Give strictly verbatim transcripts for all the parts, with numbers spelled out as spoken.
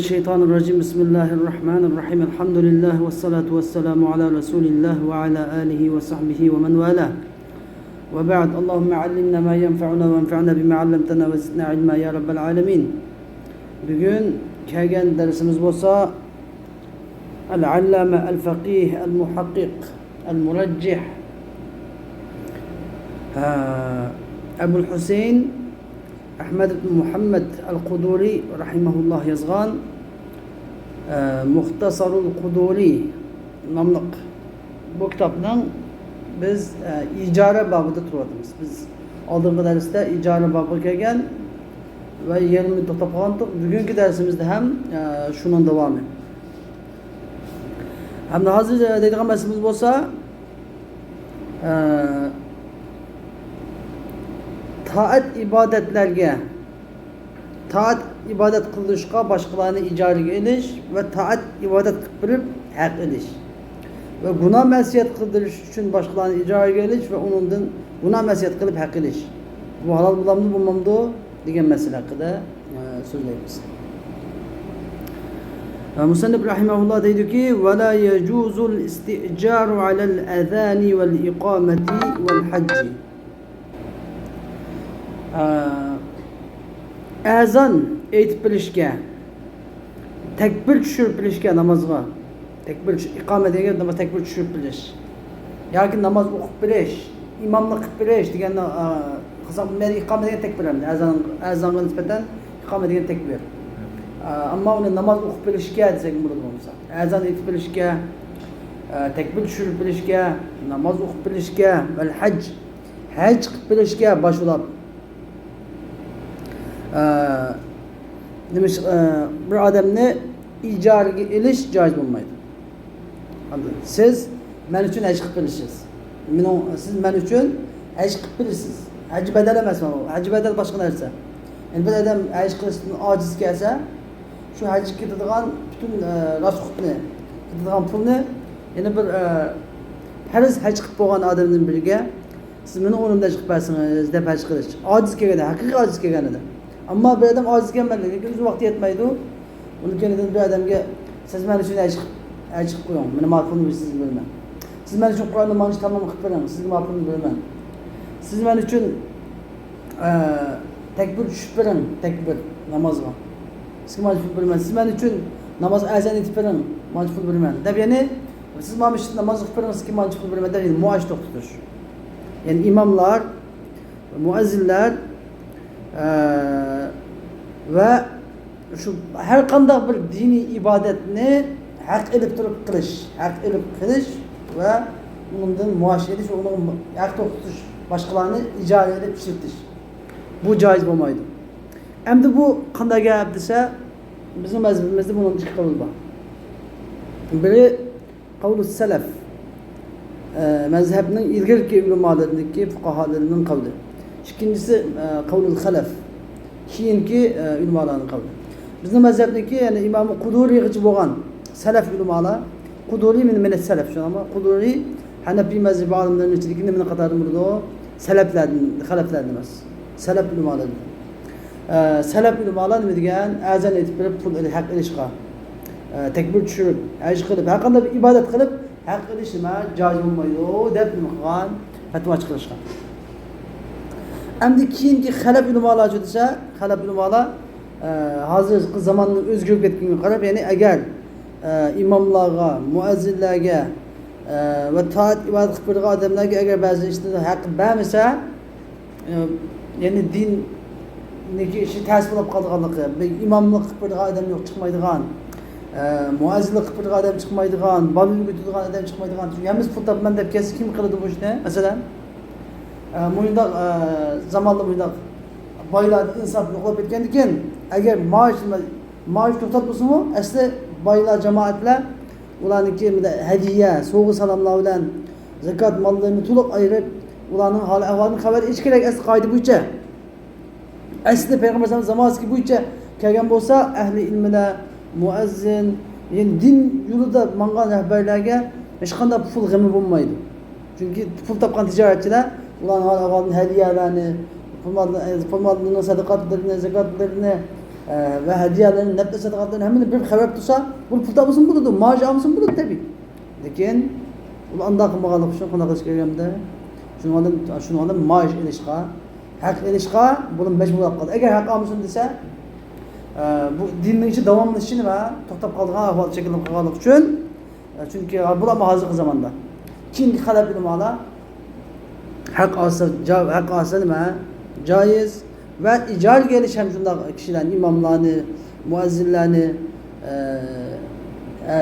الشيطان الرجيم. بسم الله الرحمن الرحيم. الحمد لله والصلاة والسلام على رسول الله وعلى آله وصحبه ومن والاه. وبعد. اللهم علمنا ما ينفعنا وانفعنا بما علمتنا وزدنا علما يا رب العالمين. بۈگۈن كەلگەن دەرسىمىز بولسا، العلامة الفقيه المحقق المرجح، ھە، أبو الحسين أحمد بن محمد القدوري رحمه الله يازغان، ئە، مۇختەسەرۇل قۇدۇرى ناملىق بۇ كىتابنىڭ بىز، ئە، ئىجارە بابىدا تۇرۇۋاتىمىز. بىز ئالدىنقى دەرستە ئىجارە بابىغا كەلگەن ۋە يەنە توختاپ قالغانتۇق. بۈگۈنكى دەرسىمىزدە ھەم، ئە، شۇنىڭ داۋامى. ھەمدە ھازىر، ئە، دەيدىغان مەسىلىمىز بولسا، ئە، تائەت ئىبادەتلەرگە، تائەت ئىبادەت قىلدۇرۇشقا باشقىلارنى ئىجارىگە ئېلىش ۋە تائەت ئىبادەت قىلىپ بېرىپ ھەق ئېلىش ۋە گۇناھ مەسىيەت قىلدۇرۇش ئۈچۈن باشقىلارنى ئىجارىگە ئېلىش ۋە ئۇنىڭدىن گۇناھ مەسىيەت قىلىپ ھەق ئېلىش. بۇ ھالال بولامدۇ، بولمامدۇ دېگەن مەسىلە ھەققىدە، ئە، سۆزلەيمىز. ئە، مۇسەننىپ رەھىمەھۇللا دەيدۇكى، ولا يجوز الاستئجار على الأذان والإقامة والحج. ئە، ئەزان ئېيتىپ بېرىشكە، تەكبىر چۈشۈرۈپ بېرىشكە نامازغا، تەكبىر چۈش-، ئىقامە دېگەن ناماز تەكبىر چۈشۈرۈپ بېرىش ياكى ناماز ئوقۇپ بېرىش، ئىماملىق قىلىپ بېرىش دېگەننى، ئە، قىلساق، بۇ يەردە ئىقامە دېگەن تەكبىر ئەمدى، ئەزان، ئەزانغا نىسبەتەن ئىقامە دېگەن تەكبىر. ئە، ئەمما ئۇنى ناماز ئوقۇپ بېرىشكە دېسەك بولىدۇ بولمىسا. ئەزان ئېيتىپ بېرىشكە، ئە، تەكبىر چۈشۈرۈپ بېرىشكە، ناماز ئوقۇپ بېرىشكە، ۋەل ھەج، ھەج قىلىپ بېرىشكە باشلاپ، ئە، نېمىش-، ئە، بىر ئادەمنى ئىجارىگە ئېلىش جايىز بولمايدۇ. سىز مەن ئۈچۈن ھەج قىلىپ بېرىسىز. مېنىڭ، سىز مەن ئۈچۈن ھەج قىلىپ بېرىسىز. ھەج بەدەل ئەمەسمۇ بۇ؟ ھەج بەدەل باشقا نەرسە. يەنى بىر ئادەم ھەج قىلىشتىن ئاجىز كەلسە، شۇ ھەجگە كېتىدىغان پۈتۈن، ئە، راسخوتنى، كېتىدىغان پۇلنى يەنە بىر، ئە، پەرز ھەج قىلىپ بولغان ئادەمدىن بىرىگە، سىز مېنىڭ ئورنۇمدا ھەج قىلىپ بەرسىڭىز دەپ ھەج قىلىش. ئاجىز كەلگەندە، ھەقىقىي ئاجىز كەلگەندە. ئەمما بىر ئادەم ئاجىز كەلمەيدۇ، لېكىن ئۆزى ۋاقتى يەتمەيدۇ. ئۇنىڭ كەينىدىن بىر ئادەمگە، سىز مەن ئۈچۈن ھەج قىلىپ، ھەج قىلىپ قويۇڭ، مېنىڭ مال پۇلۇمنى سىزگە بېرىمەن. سىز مەن ئۈچۈن قۇرئاننى مانچە تامام قىلىپ بېرىڭ، سىزگە مال پۇلۇمنى بېرىمەن. سىز مەن ئۈچۈن، ئە، تەكبىر چۈشۈپ بېرىڭ، تەكبىر نامازغا. سىزگە مانچە پۇل بېرىمەن. سىز مەن ئۈچۈن ناماز ئەزان ئېيتىپ بېرىڭ، مانچە پۇل بېرىمەن. دەپ يەنى، سىز مانا مۇشۇ ناماز ئوقۇپ بېرىڭ، سىزگە مانچە پۇل بېرىمەن دەپ يەنى مائاش توختىتىش. يەنى ئىماملار، مۇئەززىنلەر، ئە، ۋە شۇ ھەر قانداق بىر دىنىي ئىبادەتنى ھەق ئېلىپ تۇرۇپ قىلىش، ھەق ئېلىپ قىلىش ۋە ئۇنىڭدىن مائاش ئېلىش، ئۇنىڭ ھەق توختىتىش، باشقىلارنى ئىجارە ئېلىپ ئىشلىتىش. بۇ جايىز بولمايدۇ. ئەمدى بۇ قانداق گەپ دېسە، بىزنىڭ مەزھىپىمىزدە بۇنىڭ ئىككى قەۋلى بار. بىرى، قەۋلۇ سەلەف، ئە، مەزھەپنىڭ ئىلگىرىكى ئۆلىمالىرىنىڭكى، فۇقاھالىرىنىڭ قەۋلى. ئىككىنچىسى، ئە، قەۋلۇل خەلەف، كېيىنكى، ئە، ئۆلىمالارنىڭ قەۋلى. بىزنىڭ مەزھەپنىڭكى، يەنى ئىمام قۇدۇرىغىچە بولغان سەلەف ئۆلىمالار، قۇدۇرى مىن، مىنەس سەلەف، شۇنداقمۇ؟ قۇدۇرى ھەنەفىي مەزھىپى ئالىملىرىنىڭ ئىچىدىكى نېمىنىڭ قاتارىدا بولىدۇ؟ سەلەفلەردىن، خەلەفلەردىن ئەمەس. سەلەف ئۆلىمالىرىدىن. ئە، سەلەف ئۆلىمالار نېمە دېگەن؟ ئەزان ئېيتىپ بېرىپ پۇل ئېلىش، ھەق ئېلىشقا، ئە، تەكبىر چۈشۈرۈپ، ھەج قىلىپ، ھەر قانداق بىر ئىبادەت قىلىپ ھەق ئېلىش نېمە؟ جايىز بولمايدۇ دەپ نېمە قىلغان؟ پەتىۋا چىقىرىشقان. ئەمدى كېيىنكى خەلەف ئۆلىمالارچۇ دېسە، خەلەف ئۆلىمالار، ئە، ھازىرقى زاماننىڭ ئۆزگىرىپ كەتكىنىگە قاراپ، يەنى ئەگەر، ئە، ئىماملارغا، مۇئەززىنلەرگە، ئە، ۋە تائەت ئىبادەت قىلىپ بېرىدىغان ئادەملەرگە ئەگەر بەزى ئىشلاردا ھەق بەرمىسە، ئە، يەنى دىندىكى ئىشى تەس بولۇپ قالىدىغانلىقى، بىر ئىماملىق قىلىپ بېرىدىغان ئادەم يوق، چىقمايدىغان، ئە، مۇئەززىنلىك قىلىپ بېرىدىغان ئادەم چىقمايدىغان، بالىنى ئۆگىتىدىغان ئادەم چىقمايدىغان، چۈنكى ھەممىسى پۇل تاپىمەن دەپ كەلسە، كىم قىلىدۇ بۇ ئىشنى؟ مەسىلەن، ئە، مۇشۇنداق، ئە، زاماندا مۇشۇنداق بايلاردا ئىنساپ يوقاپ كەتكەندىكىن، ئەگەر مائاش، مائاش توختاتمىسىمۇ، ئەسلى بايلار، جامائەتلەر ئۇلارنىڭكى مۇنداق ھەدىيە، سوۋغا-سالاملار بىلەن زاكات ماللىرىنى تولۇق ئايرىپ، ئۇلارنىڭ ھال-ئەھۋالىنى خەۋەر ئېلىش كېرەك ئەسلى قائىدە بويىچە. ئەسلى پەيغەمبەر ئەلەيھىسسالام زامانىسىدىكى بويىچە كەلگەن بولسا، ئەھلى ئىلمىلەر، مۇئەززىن، يەنى دىن يولىدا ماڭغان رەھبەرلەرگە ھېچقانداق پۇل غېمى بولمايدۇ. چۈنكى پۇل تاپقان تىجارەتچىلەر ئۇلارنىڭ ھال-ئەھۋالىدىن ھەدىيەلەرنى، پۇل مال-، پۇل مالنىڭ سەدىقاتلىرىنى، زاكاتلىرىنى، ئە، ۋە ھەدىيەلەرنى، نەپلىك سەدىقاتلارنى ھەممىنى بېرىپ خەۋەر تۇرسا، بۇنى پۇل تاپمىسىمۇ بولىدۇ، مائاش ئالمىسىمۇ بولىدۇ تەبىئىي. لېكىن ئۇلار ئانداق قىلمىغانلىقى ئۈچۈن قانداق قىلىش كېرەك ئەمدى؟ شۇنىڭدىن، شۇنىڭدىن مائاش ئېلىشقا، ھەق ئېلىشقا بۇلار مەجبۇر بولۇپ قالدى. ئەگەر ھەق ئالمىسۇن دېسە، ئە، بۇ دىننىڭ ئىچى داۋاملىشىشى نېمە؟ توختاپ قالىدىغان ئەھۋال شەكىللىنىپ قالغانلىقى ئۈچۈن، چۈنكى بۇلارمۇ ھازىرقى زاماندا. كېيىنكى خەلەپ ئۆلىمالار ھەق ئالسا، جا-، ھەق ئالسا نېمە؟ جايىز. ۋە ئىجارىگە ئېلىش ھەم شۇنداق كىشىلەرنى، ئىماملارنى، مۇئەززىنلەرنى، ئە، ئە،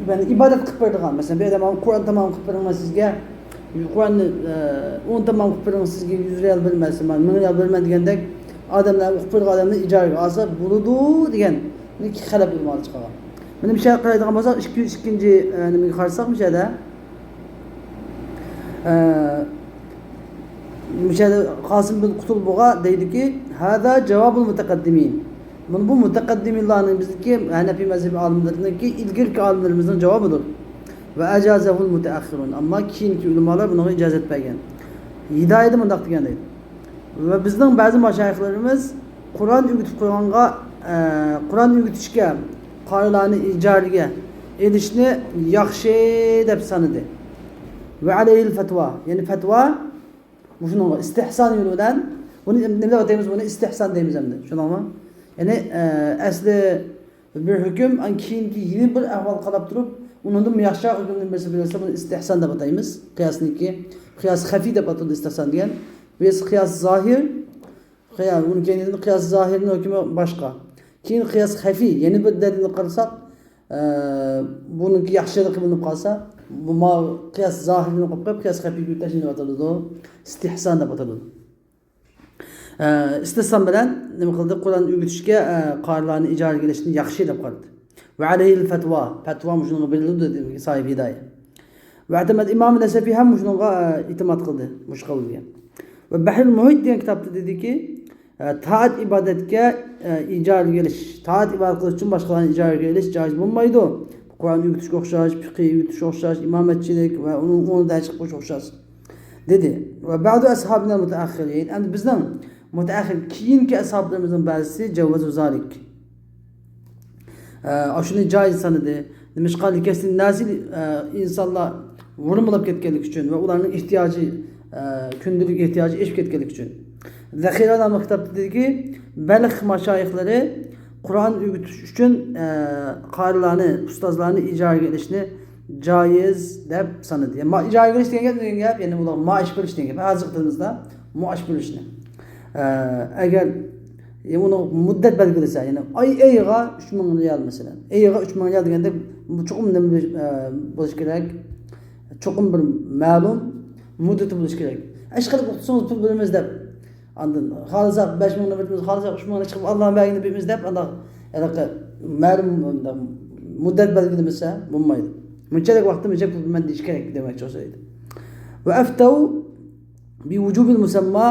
يەنى ئىبادەت قىلىپ بېرىدىغان. مەسىلەن، بىر ئادەم قۇرئان تامام قىلىپ بېرىمەن سىزگە، قۇرئاننى، ئە، ئون تامام قىلىپ بېرىمەن سىزگە، يۈز رىيال بېرىمەن، مىڭ رىيال بېرىمەن دېگەندەك ئادەملەر ئوقۇپ بېرىدىغان ئادەمنى ئىجارىگە ئالسا بولىدۇ دېگەن خەلەپ ئۆلىمالار چىقارغان. مانا بۇ يەرگە قارايدىغان بولساق، ئىككى يۈز ئىككىنچى، ئە، نېمىگە قارىساق، مۇشۇ يەردە، ئە، مۇشۇ يەردە قاسىم بىن قۇتۇلبىغا دەيدۇكى، «هذا جواب المتقدمين». مانا بۇ مۇتەقەددىمىنلارنىڭ، بىزدىكى ھەنەفىي مەزھىپى ئالىملىرىنىڭكى، ئىلگىرىكى ئالىملىرىمىزنىڭ جاۋابىدۇر. «وأجازه المتأخرون». ئەمما كېيىنكى ئۆلىمالار بۇنىڭغا ئىجازەت بەرگەن. ھىدايىدە مۇنداق دېگەن دەيدۇ. ۋە بىزنىڭ بەزى مەشايىخلىرىمىز قۇرئان ئۆگىتىپ قويغانغا، ئە، قۇرئان ئۆگىتىشكە قارىلارنى ئىجارىگە ئېلىشنى ياخشى دەپ سانىدى. «وعليه الفتوى»، يەنى پەتىۋا، مۇشۇنىڭغا ئىستىھسان يولى بىلەن، بۇنى نېمە دەپ ئاتايمىز؟ بۇنى ئىستىھسان دەيمىز ئەمدى، شۇنداقمۇ؟ يەنى، ئە، ئەسلى بىر ھۆكۈم، ئان كېيىنكى يېڭى بىر ئەھۋال قاراپ تۇرۇپ، ئۇنىڭدىن ياخشىراق ھۆكۈمنى بىرسى بىلسە، بۇنى ئىستىھسان دەپ ئاتايمىز. قىياسنىڭكى، قىياس خەفىي دەپ ئاتىلىدۇ ئىستىھسان دېگەن. بىرسى قىياس زاھىر، قىيا-، ئۇنىڭ كەينىدىن قىياس زاھىرنىڭ ھۆكمى باشقا. كېيىن قىياس خەفىي، يەنە بىر دەلىلنى قارىساق، ئە، بۇنىڭكى ياخشىلىقى بىلىنىپ قالسا، بۇ ما-، قىياس زاھىرنى قويۇپ قويۇپ، قىياس خەفىيگە ئۆتۈش نېمە ئاتىلىدۇ؟ ئىستىھسان دەپ ئاتىلىدۇ. ئە، ئىستىھسان بىلەن نېمە قىلدى؟ قۇرئان ئۆگىتىشكە، ئە، قارىلارنى ئىجارىگە ئېلىشنى ياخشى دەپ قارىدى. «وعليه الفتوى»، پەتىۋا مۇشۇنىڭغا بېرىلىدۇ دېدى ساھىبى ھىدايە. «واعتمد الإمام النسفي»، ھەم مۇشۇنىڭغا، ئە، ئېتىماد قىلدى، مۇشۇ قەۋلگە. ۋە «بەھرۇل مۇھىت» دېگەن كىتابتا دېدىكى، ئە، تائەت ئىبادەتكە، ئە، ئىجارىگە ئېلىش، تائەت ئىبادەت قىلىش ئۈچۈن باشقىلارنى ئىجارىگە ئېلىش جائىز بولمايدۇ. قۇرئان ئۆگىتىشكە ئوخشاش، پىقىھ ئۆگىتىشكە ئوخشاش، ئىمامەتچىلىك ۋە ئۇنىڭ ئورنىدا چىقىپ قويۇشقا ئوخشاش. دېدى. «وبعض أصحابنا المتأخرين»، ئەمدى بىزنىڭ مۇتەئەخخىر، كېيىنكى ئەسھابلىرىمىزنىڭ بەزىسى «جوزوا ذلك»، ئە، ئاشۇنى جائىز سانىدى. نېمىشقا؟ «لكثرة الناس»، ئە، ئىنسانلار ۋۇرمىلاپ كەتكەنلىكى ئۈچۈن ۋە ئۇلارنىڭ ئېھتىياجى، ئە، كۈندىلىك ئېھتىياجى ئېشىپ كەتكەنلىكى ئۈچۈن. زەخىرە ناملىق كىتابتا دېدىكى، بەلخ مەشايىخلىرى قۇرئان ئۆگىتىش ئۈچۈن، ئە، قارىلارنى، ئۇستازلارنى ئىجارىگە ئېلىشنى جايىز دەپ سانىدى. يەنى ما-، ئىجارىگە ئېلىش دېگەن گەپ، دېگەن گەپ، يەنى ئۇلارغا مائاش بېرىش دېگەن گەپ. ھازىرقى تىلىمىزدا مائاش بېرىشنى. ئە، ئەگەر، يەنى ئۇنىڭ مۇددەت بەلگىلىسە، يەنى ئاي، ئايىغا ئۈچ مىڭ رىيال مەسىلەن. ئايىغا ئۈچ مىڭ رىيال دېگەندە، بۇ چوقۇم نېمە بولۇش، ئە، بولۇش كېرەك؟ چوقۇم بىر مەلۇم مۇددىتى بولۇش كېرەك. ئىشقىلىپ ئوقۇتسىڭىز پۇل بېرىمىز دەپ، ئاندىن خالىساق بەش مىڭنى بېرىمىز، خالىساق ئۈچ مىڭنى چىقىپ ئاللا بەرگىنى بېرىمىز دەپ، ئانداق ھېلىقى مەلۇم مۇددەت بەلگىلىمىسە بولمايدۇ. مۇنچىلىك ۋاقىتتا مۇنچىلىك پۇل بېرىمەن دېيىش كېرەك دېمەكچى ئوخشايدۇ. وأفتوا بوجوب المسمى،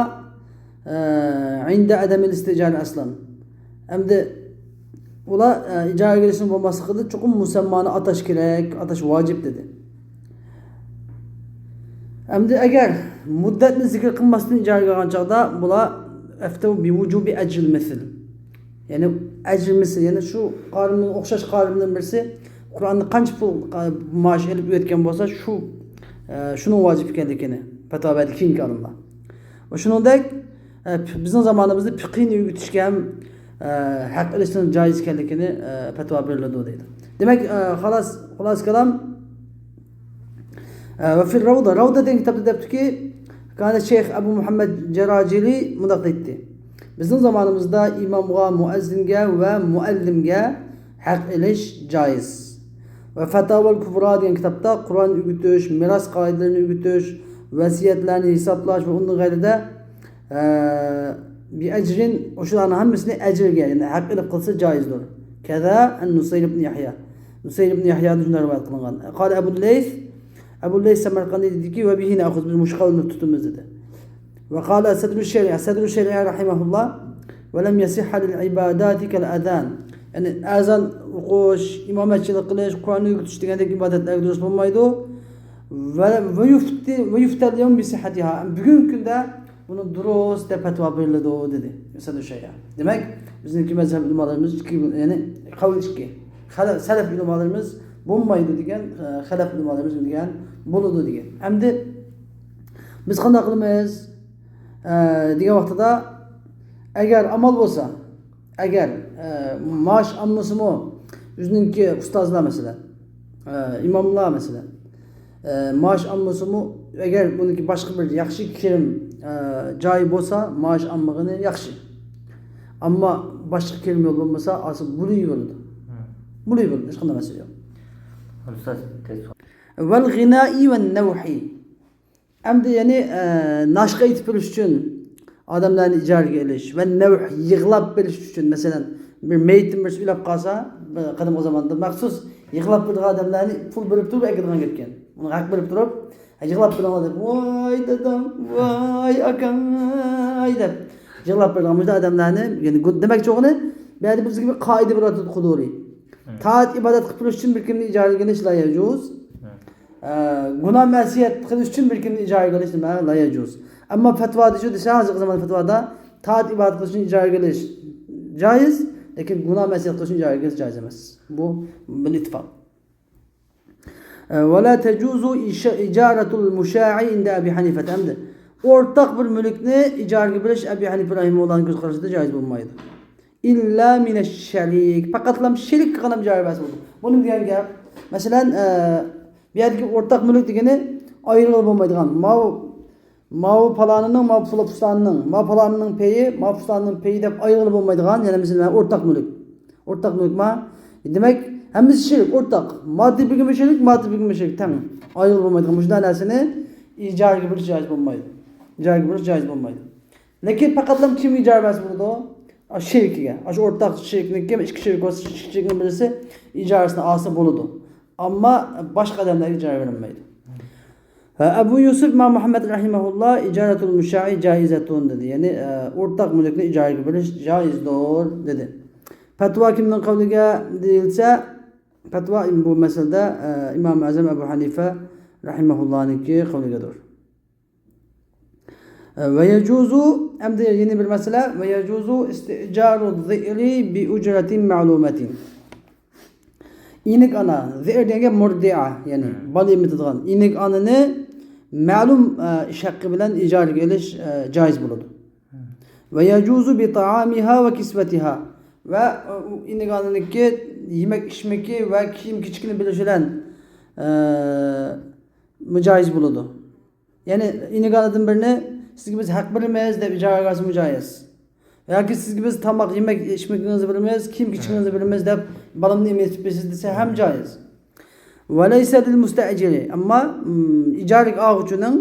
ئە، عند عدم الاستئجار أصلا. ئەمدى ئۇلار، ئە، ئىجارىگە ئېلىشنىڭ بولماسلىقىدا چوقۇم مۇسەممانى ئاتاش كېرەك، ئاتاش ۋاجىپ دېدى. ئەمدى ئەگەر مۇددەتنى زىكىر قىلماستىن ئىجارىگە ئالغان چاغدا بۇلار «أفتوا بوجوب أجر المثل». يەنى ئەجر مىسل، يەنى شۇ قارىمنىڭ، ئوخشاش قارىمنىڭ بىرسى قۇرئاندا قانچە پۇل، ئە، مائاش ئېلىپ ئۆتكەن بولسا، شۇ، ئە، شۇنىڭ ۋاجىپ ئىكەنلىكىنى پەتىۋا بەردى كېيىنكى ئالىملار. ۋە شۇنىڭدەك، ئە، پ-، بىزنىڭ زامانىمىزدا پىقىنى ئۆگىتىشكە ھەم، ئە، ھەق ئېلىشنىڭ جايىز ئىكەنلىكىنى، ئە، پەتىۋا بېرىلىدۇ دەيدۇ. دېمەك، ئە، خالاس، خۇلاسە كالام، ئە، ۋە فىل راۋدا، راۋدا دېگەن كىتابتا دەپتۇكى، كان شەيخ ئەبۇ مۇھەممەد جاراجىلى مۇنداق دەيتتى: بىزنىڭ زامانىمىزدا ئىمامغا، مۇئەززىنگە ۋە مۇئەللىمگە ھەق ئېلىش جايىز. ۋە فەتاۋەل كۇبرا دېگەن كىتابتا قۇرئان ئۆگىتىش، مىراس قائىدىلىرىنى ئۆگىتىش، ۋەسىيەتلەرنى ھېسابلاش ۋە ئۇنىڭ غەيرىدە، ئە، بىئەجرىن، ئۇشۇلارنىڭ ھەممىسىنى ئەجىرگە، يەنى ھەق ئېلىپ قىلسا جايىزدۇر. كەزا ئەن نۇسەير ئىبن يەھيا. نۇسەير ئىبن يەھيادىن شۇنداق رىۋايەت قىلىنغان. قال ئەبۇ لەيس، ئەبۇ لەيس سەمەرقەندى دېدىكى، ۋە بىھى نەخۇز، بىز مۇشۇ قەۋلنى تۇتىمىز دېدى. ۋە قال سەدرۇ شەرىئە، سەدرۇ شەرىئە رەھىمەھۇللا، ۋە لەم يەسىھھە لىل ئىباداتی كەل ئەزان. يەنى ئەزان ئوقۇش، ئىمامەتچىلىك قىلىش، قۇرئان ئۆگىتىش دېگەندەك ئىبادەتلەرگە دۇرۇس بولمايدۇ. ۋە، ۋە يۇفتى، ۋە يۇفتەل يەۋم بىسىھھەتىھا. بۈگۈنكى كۈندە بۇنى دۇرۇس دەپ پەتىۋا بېرىلىدۇ، دېدى سەدرۇ شەرىئە. دېمەك، بىزنىڭكى مەزھەپ ئۆلىمالىرىمىز ئىككى، يەنى قەۋل ئىككى. خەلەپ، سەلەف ئۆلىمالىرىمىز بولمايدۇ دېگەن، ئە، خەلەپ ئۆلىمالىرىمىز دېگەن بولىدۇ دېگەن. ئەمدى بىز قانداق قىلىمىز، ئە، دېگەن ۋاقتىدا، ئەگەر ئامال بولسا، ئەگەر، ئە، مائاش ئالمىسىمۇ، ئۆزىنىڭكى ئۇستازلار مەسىلەن، ئە، ئىماملار مەسىلەن، ئە، مائاش ئالمىسىمۇ، ئەگەر بۇنىڭكى باشقا بىر ياخشى كىرىم، ئە، جايى بولسا، مائاش ئالمىغىنى ياخشى. ئەمما باشقا كىرىم يول بولمىسا، ئالسا بولۇۋېرىدۇ. بولۇۋېرىدۇ، ھېچقانداق مەسىلە يوق. ئۇستاز، تەس- ۋەل غىنائى ۋەن نەۋھى. ئەمدى، يەنى، ئە، ناشقا ئېيتىپ بېرىش ئۈچۈن ئادەملەرنى ئىجارىگە ئېلىش ۋە نەۋھ، يىغلاپ بېرىش ئۈچۈن، مەسىلەن، بىر مېيىتتىن بىرسى ئۆلۈپ قالسا، بىر قەدىمكى زاماندا مەخسۇس يىغلاپ بېرىدىغان ئادەملەرنى پۇل بېرىپ تۇرۇپ ئەكېلىدىغان گەپكەن. ئۇنى ھەق بېرىپ تۇرۇپ، ھە، يىغلاپ بېرىڭلار دەپ، «ۋاي دادام، ۋاي ئاكام، ۋاي» دەپ يىغلاپ بېرىدىغان مۇشۇنداق ئادەملەرنى، يەنى گۇ-، دېمەكچى بولغىنى، بۇ يەردە بىزگە بىر قائىدە بېرىۋاتىدۇ قۇدۇرى. تائەت ئىبادەت قىلىپ تۇرۇش ئۈچۈن بىر كىمنى ئىجارىگە ئېلىش لا يەجۇز. ئە، گۇناھ مەسىيەت قىلىش ئۈچۈن بىر كىمنى ئىجارىگە ئېلىش نېمە؟ لا يەجۇز. ئەمما پەتىۋادا شۇ دېسە، ھازىرقى زامان پەتىۋادا تائەت ئىبادەت قىلىش ئۈچۈن ئىجارىگە ئېلىش جايىز، لېكىن گۇناھ مەسىيەت قىلىش ئۈچۈن ئىجارىگە ئېلىش جايىز ئەمەس. بۇ بىل ئىتتىپاق. ئە، ۋە لا تەجۇزۇ ئىشا-، ئىجارەتۇل مۇشاعى ئىندە ئەبى ھەنىفە. ئەمدى ئورتاق بىر مۈلۈكنى ئىجارىگە بېرىش ئەبى ھەنىفە رەھىمەھۇللاھنىڭ كۆز قارىشىدا جايىز بولمايدۇ. ئىللا مىنەش شەرىك. پەقەتلا شېرىك قىلغان ئىجارە بەرسە بولىدۇ. بۇ نېمە دېگەن گەپ؟ مەسىلەن، ئە، بۇ يەردىكى ئورتاق مۈلۈك دېگىنى ئايرىغىلى بولمايدىغان. ماۋۇ، ماۋۇ پالانىنىڭ، ماۋۇ پۇلا-، پۇستانىنىڭ، ماۋۇ پالانىنىڭ پېيى، ماۋۇ پۇستانىنىڭ پېيى دەپ ئايرىغىلى بولمايدىغان، يەنە مەسىلەن، ئورتاق مۈلۈك. ئورتاق مۈلۈك ما؟ دېمەك، ھەممىسى شېرىك، ئورتاق. ماددىي بىرىكمە شېرىك، ماددىي بىرىكمە شېرىك، تەڭ. ئايرىغىلى بولمايدىغان مۇشۇنداق نەرسىنى ئىجارىگە بېرىش جايىز بولمايدۇ. ئىجارىگە بېرىش جايىز بولمايدۇ. لېكىن پەقەتلا كىمگە ئىجارە بەرسە بولىدۇ؟ ئاشۇ شېرىكىگە. ئاشۇ ئورتاق شېرىكنىڭكى، ئىككى شېرىك بولسا، ئىككى شېرىكنىڭ بىرسى ئىجارىسىنى ئالسا بولىدۇ. ئەمما باشقا ئادەملەرگە ئىجارە بېرىلمەيدۇ. ۋە ئەبۇ يۈسۈپ ئىمام مۇھەممەد رەھىمەھۇللا ئىجارەتۇل مۇشاعى جائىزەتۇن دېدى. يەنى، ئە، ئورتاق مۈلۈكنى ئىجارىگە بېرىش جائىزدۇر دېدى. پەتىۋا كىمنىڭ قەۋلىگە دېيىلسە، پەتىۋا بۇ مەسىلىدە، ئە، ئىمام ئەزەم ئەبۇ ھەنىفە رەھىمەھۇللانىڭكى قەۋلىگىدۇر. ۋە يەجۇزۇ، ئەمدى يەنە بىر مەسىلە، ۋە يەجۇزۇ ئىستىئىجارۇ زىئرى بىئۇجرەتىن مەلۇمەتىن. ئىنىك ئانا، زىئر دېگەن گەپ مۇردىئە، يەنى بالا ئېمىتىدىغان ئىنىك ئانىنى مەلۇم، ئە، ئىش ھەققى بىلەن ئىجارىگە ئېلىش، ئە، جائىز بولىدۇ. ۋە يەجۇزۇ بىتائامىھا ۋە كىسۋەتىھا. ۋە، ئە، ئۇ ئىنىك ئانىنىڭكى يېمەك ئىچمىكى ۋە كىيىم كېچىكىنى بېرىش بىلەن، ئە، جائىز بولىدۇ. يەنى ئىنىك ئانىدىن بىرىنى، «سىزگە بىز ھەق بېرىمىز» دەپ ئىجارىگە ئالسىمۇ جايىز. ياكى «سىزگە بىز تاماق، يېمەك، ئىچمىكىڭىزنى بېرىمىز، كىيىم كېچىكىڭىزنى بېرىمىز» دەپ بالامنى ئېمىتىپ بېرىسىز دېسە ھەم جايىز. ۋە لەيسە لىل مۇستەئىجىرى. ئەمما، ئىم، ئىجارىگە ئالغۇچىنىڭ،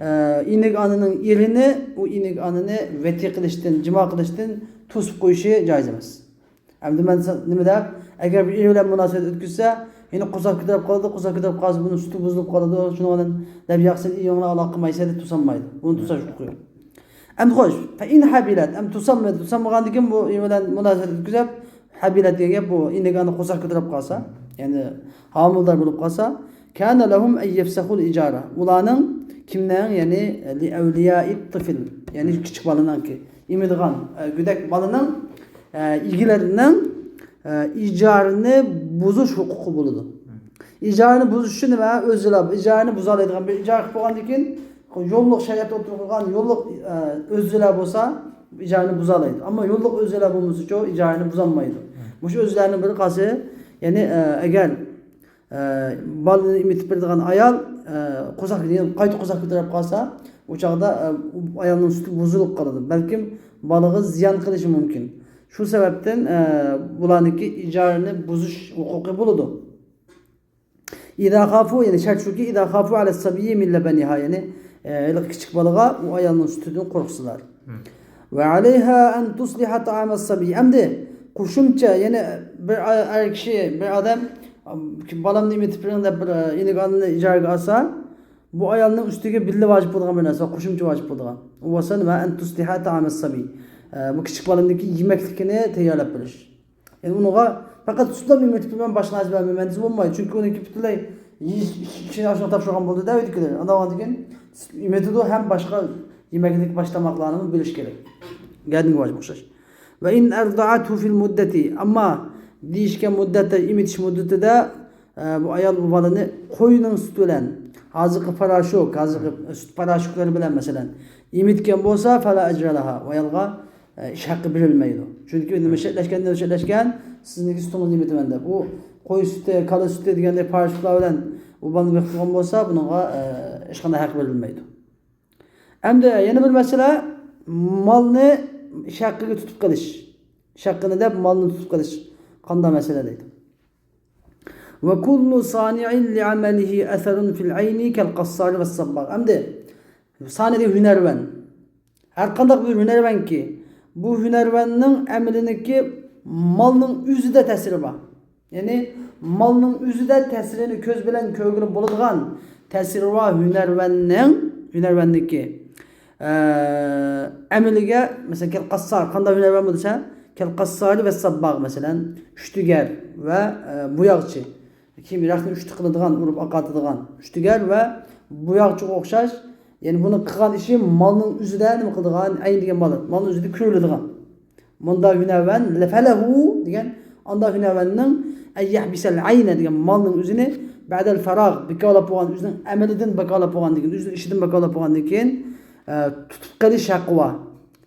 ئە، ئىنىك ئانىنىڭ ئېرىنى، ئۇ ئىنىك ئانىنى ۋەتى قىلىشتىن، جىما قىلىشتىن توسۇپ قويۇشى جايىز ئەمەس. ئەمدى مەن سا-، نېمە دەپ، ئەگەر بىر ئېرى بىلەن مۇناسىۋەت ئۆتكۈزسە، يەنە قورساق كۆتۈرۈپ قالىدۇ، قورساق كۆتۈرۈپ قالسا، بۇنىڭ سۈتى بۇزۇلۇپ قالىدۇ، شۇنىڭ بىلەن دەپ ياقسىن ئېرىڭ بىلەن ئالاقە قىلمايسەن دەپ توسالمايدۇ. بۇنى توساش ھوقۇقى يوق. ئەمدى خوش، فەئىن ھەبىلەت، ئەمدى توسالمىدى، توسالمىغاندىن كېيىن بۇ ئېرى بىلەن مۇناسىۋەت ئۆتكۈزۈپ، ھەبىلەت دېگەن گەپ بۇ، ئىنىك ئانا قورساق كۆتۈرۈپ قالسا، يەنى ھامىلىدار بولۇپ قالسا، كانە لەھۇم ئەن يەفسەخۇل ئىجارە. ئۇلارنىڭ كىمنىڭ، يەنى لىئەۋلىيائىت تىفىل، يەنى كىچىك بالىنىڭكى، ئېمىدىغان، ئە، گۆدەك بالىنىڭ، ئە، ئىگىلىرىنىڭ، ئە، ئىجارىنى بۇزۇش ھوقۇقى بولىدۇ. ئىجارىنى بۇزۇشى نېمە؟ ئۆزىلا ئىجارىنى بۇزالايدىغان بىر ئىجارە قىلىپ بولغاندىن كېيىن، يوللۇق شەرىئەتتە ئولتۇرغان يوللۇق، ئە، ئۆزىلا بولسا ئىجارىنى بۇزالايدۇ. ئەمما يوللۇق ئۆزىلا بولمىسىچۇ، ئىجارىنى بۇزالمايدۇ. مۇشۇ ئۆزلەرنىڭ بىر قاسى، يەنى، ئە، ئەگەر ئە، بالىنى ئېمىتىپ بېرىدىغان ئايال، ئە، قورساق، قايتا قورساق كۆتۈرۈپ قالسا، ئۇ چاغدا، ئە، ئايالنىڭ سۈتى بۇزۇلۇپ قالىدۇ. بەلكىم بالىغا زىيان قىلىشى مۇمكىن. شۇ سەۋەبتىن، ئە، بۇلارنىڭكى ئىجارىنى بۇزۇش ھوقۇقى بولىدۇ. ئىزا خافۇ، يەنى شەرت شۇكى، ئىزا خافۇ ئەلەس سەبىيي مىن لەبەنىھا، يەنى، ئە، ھېلىقى كىچىك بالىغا ئۇ ئايالنىڭ سۈتىدىن قورقسىلار. ۋە ئەلەيھا ئەن تۇسلىھە تائامەس سەبىي. ئەمدى قوشۇمچە، يەنى بىر ئەر كىشى، بىر ئادەم، «بالامنى ئېمىتىپ بېرىڭ» دەپ بىر، ئە، ئىنىك ئانىنى ئىجارىگە ئالسا، بۇ ئايالنىڭ ئۈستىگە بىللە ۋاجىپ بولىدىغان بىر نەرسە، قوشۇمچە ۋاجىپ بولىدىغان. ئۇ بولسا نېمە؟ ئەن تۇسلىھە تائامەس سەبىي. ئە، بۇ كىچىك بالىنىڭكى يېمەكلىكىنى تەييارلاپ بېرىش. يەنى ئۇنىڭغا پەقەت سۈتلا ئېمىتىپ بېرىمەن، باشقا نەرسە بەرمەيمەن دېسە بولمايدۇ. چۈنكى ئۇنىڭكى پۈتۈنلەي يېيىش، ئىچىشىنى ئاشۇنى تاپشۇرغان بولدى-دە ئۆيدىكىلەر. ئاندىن كېيىن ئېمىتىدۇ ھەم باشقا يېمەكلىك، باشقا تاماقلارنىمۇ بېرىش كېرەك. گەدىنگە ۋاجىپ ئوخشاش. وإن أرضعته في المدة، ئەمما دېيىشكەن مۇددەتتە، ئېمىتىش مۇددىتىدە، ئە، بۇ ئايال بۇ بالىنى قوينىڭ سۈتى بىلەن، ھازىرقى پاراشوك، ھازىرقى سۈت پاراشوكلىرى بىلەن، مەسىلەن، ئېمىتكەن بولسا، فلا أجر لها، ئۇ ئايالغا، ئە، ئىش ھەققى بېرىلمەيدۇ. چۈنكى نېمە شەرتلەشكەن، نېمە شەرتلەشكەن، سىزنىڭكى سۈتىڭىزنى ئېمىتىمەن دەپ. ئۇ قوي سۈتى، كالا سۈتى دېگەندەك پاراشوكلار بىلەن ئۇ بالىنى بېقىدىغان بولسا، بۇنىڭغا، ئە، ھېچقانداق ھەق بېرىلمەيدۇ. ئەمدى يەنە بىر مەسىلە، مالنى ئىش ھەققىگە تۇتۇپ قېلىش. ئىش ھەققىنى دەپ مالنى تۇتۇپ قېلىش قانداق مەسىلە دەيدۇ. وكل صانع لعمله أثر في العين كالقصار والصباغ. ئەمدى سانى دېگەن ھۈنەرۋەن. ھەر قانداق بىر ھۈنەرۋەنكى، بۇ ھۈنەرۋەننىڭ ئەمىلىنىڭكى مالنىڭ ئۆزىدە تەسىرى بار. يەنى مالنىڭ ئۆزىدە تەسىرىنى كۆز بىلەن كۆرگىلى بولىدىغان تەسىرى بار ھۈنەرۋەننىڭ، ھۈنەرۋەننىڭكى، ئە، ئەمىلىگە، مەسىلەن، كەل قاسسار، قانداق ھۈنەرۋەن بولسا، كەل قاسسارى ۋە سابباغ، مەسىلەن، ئۈشتىگەر ۋە، ئە، بوياقچى. كىيىم رەختنى ئۈشتە قىلىدىغان، ئۇرۇپ ئاقارتىدىغان ئۈشتىگەر ۋە بوياقچىغا ئوخشاش، يەنى بۇنىڭ قىلغان ئىشى مالنىڭ ئۆزىدە نېمە قىلىدىغان، ئەين دېگەن مال، مالنىڭ ئۆزىدە كۆرۈلىدىغان. مۇندا ھۈنەرۋەن، فله دېگەن، ئاندا ھۈنەرۋەننىڭ، أن يحبس العين دېگەن مالنىڭ ئۆزىنى، بعد الفراغ، بىكارلاپ بولغان، ئۆزىنىڭ ئەمىلىدىن بىكارلاپ بولغاندىن كېيىن، ئۆزىنىڭ ئىشىدىن بىكارلاپ بولغاندىن كېيىن، ئە، تۇتۇپ قېلىش ھەققى بار.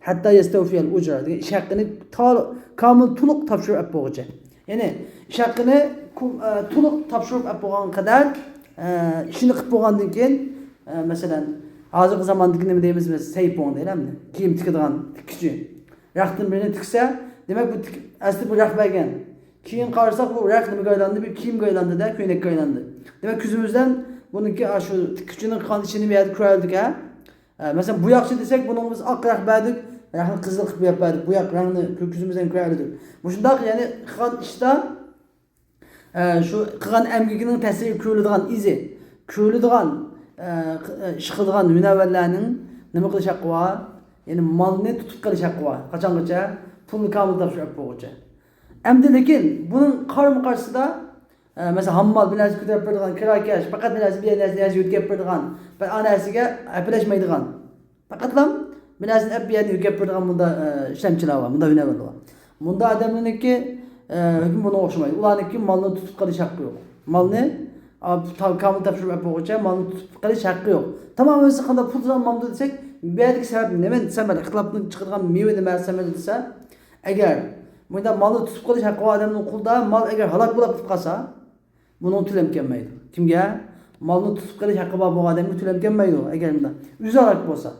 حتى يستوفي الأجرة دېگەن ئىش ھەققىنى تا-، كامىل تولۇق تاپشۇرۇپ ئەپ بولغۇچە. يەنى ئىش ھەققىنى كو-، ئە، تولۇق تاپشۇرۇپ ئەپ بولغان قەدەر، ئە، ئىشىنى قىلىپ بولغاندىن كېيىن، ئە، مەسىلەن، ھازىرقى زاماندىكى نېمە دەيمىز بىز، سەيپۇڭ دەيلى ئەمدى. كىيىم تىكىدىغان تىككۈچى. رەختتىن بىرنى تىكسە، دېمەك، بۇ تىك-، ئەسلى بۇ رەخت بەرگەن. كېيىن قارىساق، بۇ رەخت نېمىگە ئايلاندى؟ بىر كىيىمگە ئايلاندى-دە، كۆينەككە ئايلاندى. دېمەك، كۆزىمىزدىن بۇنىڭكى، ئاشۇ تىككۈچىنىڭ قىلغان ئىشىنى بۇ يەردە كۆرەلىدۇق-ھە. ئە، مەسىلەن، بوياقچى دېسەك، بۇنىڭغا بىز ئاق رەخت بەردۇق، رەختنى قىزىل قىلىپ بوياپ بەردۇق، بوياق رەڭنى كۆ-، كۆزىمىزدىن كۆرەلىدۇق. مۇشۇنداق، يەنى قىلغان ئىشتا، ئە، شۇ قىلغان ئەمگىكىنىڭ تەسىرى كۆرۈلىدىغان ئىزى، كۆرۈلىدىغان، ئە، ق-، ئە، ئىش قىلىدىغان ھۈنەرۋەنلەرنىڭ نېمە قىلىش ھەققى بار؟ يەنى مالنى تۇتۇپ قېلىش ھەققى بار. قاچانغىچە؟ پۇلنى كامىل تاپشۇرۇپ بولغۇچە. ئەمدى لېكىن بۇنىڭ قارىمۇ قارشىسىدا، ئە، مەسىلەن، ھاممال، بىر نەرسە كۆتۈرۈپ بېرىدىغان، كىراكەش، پەقەت بىر نەرسە، بىر نەرسە، نەرسە يۆتكەپ بېرىدىغان، بىر ئا نەرسىگە ھەپىلەشمەيدىغان. پەقەتلا بىر نەرسىنى ئەپ بىر يەردىن يۆتكەپ بېرىدىغان مۇندا، ئە، ئىشلەمچىلەر بار، مۇندا ھۈنەرۋەنلەر بار. مۇندا ئادەملەرنىڭكى، ئە، ھۆكمى بۇنىڭغا ئوخشىمايدۇ. ئۇلارنىڭكى مالنى تۇتۇپ قېلىش ھەققى يوق. مالنى، ئا، تا-، كامىل تاپشۇرۇپ ئەپ بولغۇچە مالنى تۇتۇپ قېلىش ھەققى يوق. تامامەن قانداق پۇل تۇتالمامدۇ دېسەك، بۇ يەردىكى سەۋەب نېمە؟ سەمەر، ئىختىلاپنى چىقىرىدىغان مېۋە نېمە؟ سەمەر دېسە، ئەگەر مۇنداق مالنى تۇتۇپ قېلىش ھەققى بار ئادەمنىڭ قولىدا مال ئەگەر ھالاك بولاپ كېتىپ قالسا، بۇنىڭ تۆلەم كەلمەيدۇ. كىمگە؟ مالنى تۇتۇپ قېلىش ھەققى بار بولغان ئادەمگە تۆلەم كەلمەيدۇ، ئەگەر مۇنداق ئۆزى ھالاك بولسا.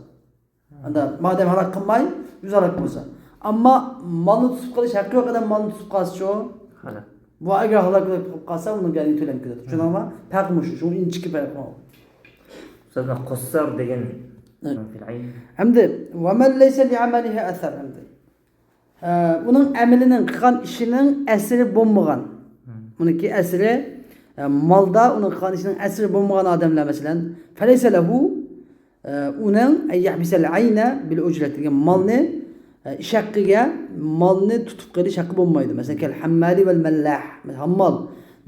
ئاندا مادەم ھالاك قىلماي، ئۆزى ھالاك بولسا. ئەمما مالنى تۇتۇپ قېلىش ھەققى يوق ئادەم مالنى تۇتۇپ قالسىچۇ؟ خالاس. بۇ ئەگەر ھالاك بولۇپ قالسا، ئۇنىڭ گەلىگە تۆلەم كېلىدۇ. چۈشەندىڭلارمۇ؟ پەرقى مۇشۇ، شۇ ئىنچىكە پەرق بار. ئۇستاز، مانا قوسسار دېگەن، ھە. ئەمدى، ومن ليس لعمله أثر ئەمدى. ئە، ئۇنىڭ ئەمىلىنىڭ، قىلغان ئىشىنىڭ ئەسىرى بولمىغان. مم. ئۇنىڭكى ئەسىرى، ئە، مالدا ئۇنىڭ قىلغان ئىشىنىڭ ئەسىرى بولمىغان ئادەملەر، مەسىلەن، فليس له، ئە، ئۇنىڭ أن يحبس العين بالأجرة دېگەن مالنى، ئە، ئىش ھەققىگە مالنى تۇتۇپ قېلىش ھەققى بولمايدۇ. مەسىلەن، كەل ھەممالى ۋەل مەللاھ. ھاممال،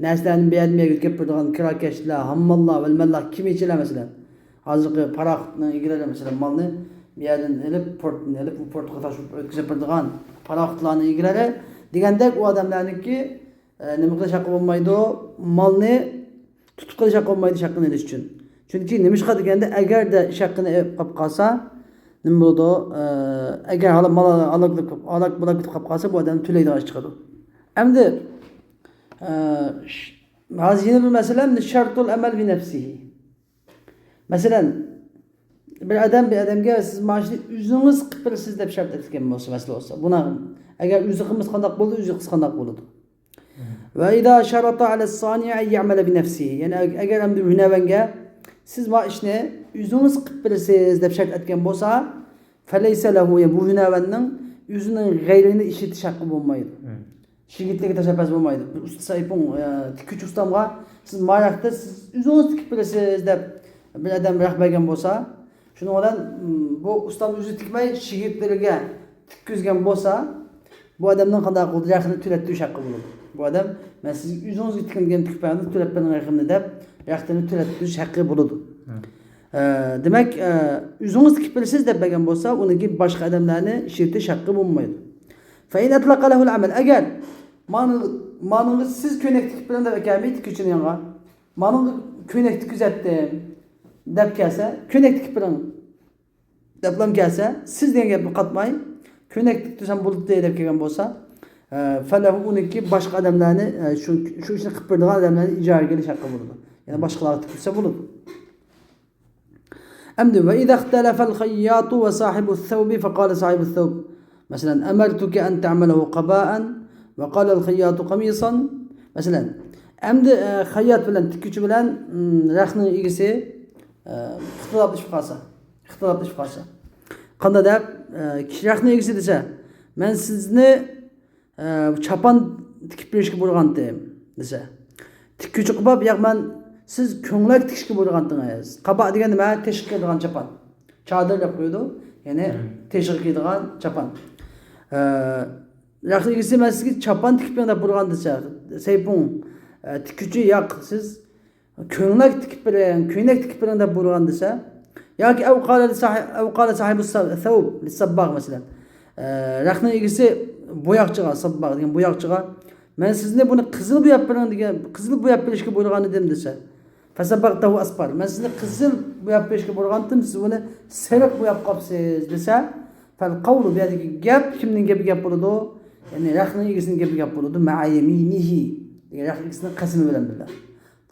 نەرسىلەرنى بۇ يەردىن بۇ يەرگە يۆتكەپ بېرىدىغان كىراكەشلەر، ھامماللار ۋەل مەللاھ، كېمىچىلەر، مەسىلەن. ھازىرقى پاراخوتنىڭ ئىگىلىرى، مەسىلەن، مالنى بۇ يەردىن ئېلىپ، پورتتىن ئېلىپ، ئۇ پورتقا تاشلاپ ئۆتكۈزۈپ بېرىدىغان پاراخوتلارنىڭ ئىگىلىرى دېگەندەك، ئۇ ئادەملەرنىڭكى، ئە، نېمە قىلىش ھەققى بولمايدۇ؟ مالنى تۇتۇپ قېلىش ھەققى بولمايدۇ، ئىش ھەققىنى ئېلىش ئۈچۈن. چۈنكى نېمىشقا دېگەندە، ئەگەردە ئىش ھەققىنى ئېلىپ قاپقالسا، نېمە بولىدۇ؟ ئە، ئەگەر ھالا-، مال ھالاك بولۇپ، ھالاك بولۇپ كېتىپ قالسا، بۇ ئادەمنى تۆلەيدىغان ئىش چىقىدۇ. ئەمدى، ئە، ش-، ھازىر يەنە بىر مەسىلە، شرط العمل بنفسه. مەسىلەن، بىر ئادەم بىر ئادەمگە، سىز مانا شۇنى ئۆزىڭىز قىلىپ بېرىسىز دەپ شەرت ئېيتكەن بولسا، مەسىلە بولسا، بۇنى ئەگەر ئۆزى قىلمىسا قانداق بولىدۇ، ئۆزى قىلسا قانداق بولىدۇ؟ وإذا شرط على الصانع أن يعمل بنفسه، يەنى ئەگەر ئەمدى ھۈنەرۋەنگە، سىز مانا ئىشنى ئۆزىڭىز قىلىپ بېرىسىز دەپ شەرت ئېيتكەن بولسا، فليس له، يەنى بۇ ھۈنەرۋەننىڭ ئۆزىنىڭ غەيرىنى ئىشلىتىش ھەققى بولمايدۇ. شىگىتلىرىگە تەشەببۇس بولمايدۇ. بىر ئۇستا سەيپۇڭ، ئە، تىككۈچى ئۇستامغا، سىز ما رەختنى سىز ئۆزىڭىز تىكىپ بېرىسىز دەپ بىر ئادەم رەخت بەرگەن بولسا، شۇنىڭ بىلەن، م، بۇ ئۇستام ئۆزى تىكمەي، شىگىتلىرىگە تىككۈزگەن بولسا، بۇ ئادەمنىڭ قانداق بولىدۇ؟ رەختنى تۆلەتتۈرۈش ھەققى بولىدۇ. بۇ ئادەم، مەن سىز ئۆزىڭىزگە تىكىلگەن تىكىپ بەرگەن، تۆلەپ بېرىڭ رەختىمنى دەپ، رەختىنى تۆلەتتۈرۈش ھەققى بولىدۇ. ئە، دېمەك، ئە، ئۆزىڭىز تىكىپ بېرىسىز دەپ بەرگەن بولسا، ئۇنىڭكى باشقا ئادەملەرنى ئىشلىتىش ھەققى بولمايدۇ. فإن أطلق له العمل، ئەگەر مانا، مانىڭغا سىز كۆينەك تىكىپ بېرىڭ دەپ ئەكەلمەي تىككۈچىنىڭغا، مانىڭغا كۆينەك تىككۈزەتتىم دەپ كەلسە، كۆينەك تىكىپ بېرىڭ دەپلام كەلسە، سىز دېگەن گەپنى قاتماي، كۆينەك تىكتۈرسەم بولىدۇ دەپ كەلگەن بولسا، ئە، فله، ئۇنىڭكى باشقا ئادەملەرنى، ئە، شۇ، شۇ ئىشنى قىلىپ بېرىدىغان ئادەملەرنى ئىجارىگە ئېلىش ھەققى بولىدۇ. يەنى باشقىلارغا تىكتۈرسە بولىدۇ. ئەمدى، وإذا اختلف الخياط وصاحب الثوب فقال صاحب الثوب، مەسىلەن، أمرتك أن تعمله قباء وقال الخياط قميصا. مەسىلەن، ئەمدى، ئە، خەييات بىلەن تىككۈچى بىلەن، ئىم، رەختنىڭ ئىگىسى، ئە، ئىختىلاپلىشىپ قالسا، ئىختىلاپلىشىپ قالسا. قانداق دەپ، ئە، كىشى رەختنىڭ ئىگىسى دېسە، مەن سىزنى، ئە، چاپان تىكىپ بېرىشكە بۇيرۇغانتىم دېسە، تىككۈچى قوبۇپ، ياق، مەن، سىز كۆڭلەك تىكىشكە بۇيرۇغانتىڭىز. قابا دېگەن نېمە؟ تېشىغا كىيىدىغان چاپان. چادىر دەپ قويىدۇ. يەنى مم. تېشىغا كىيىدىغان چاپان. ئە، رەخت ئىگىسى، مەن سىزگە چاپان تىكىپ بېرىڭ دەپ بۇيرۇغان دېسە، سەيپۇڭ، ئە، تىككۈچى، ياق، سىز كۆڭلەك تىكىپ بېرىڭ، كۆينەك تىكىپ بېرىڭ دەپ بۇيرۇغان دېسە، ياكى أو قال لصاحب، أو قال صاحب الثوب للصباغ، مەسىلەن، ئە، رەختنىڭ ئىگىسى بوياقچىغا، سابباغ دېگەن بوياقچىغا، مەن سىزنى بۇنى قىزىل بوياپ بېرىڭ دېگەن، قىزىل بوياپ بېرىشكە بۇيرۇغان ئىدىم دېسە، فصبغته أصفر، مەن سىزنى قىزىل بوياپ بېرىشكە بۇيرۇغانتىم، سىز بۇنى سېرىق بوياپ قاپسىز دېسە، فالقول، بۇ يەردىكى گەپ كىمنىڭ گېپىگە گەپ بولىدۇ؟ يەنى رەختنىڭ ئىگىسىنىڭ گېپىگە گەپ بولىدۇ. مع يمينه، دېگەن رەخت ئىگىسىنىڭ قەسىمى بىلەن بىللە.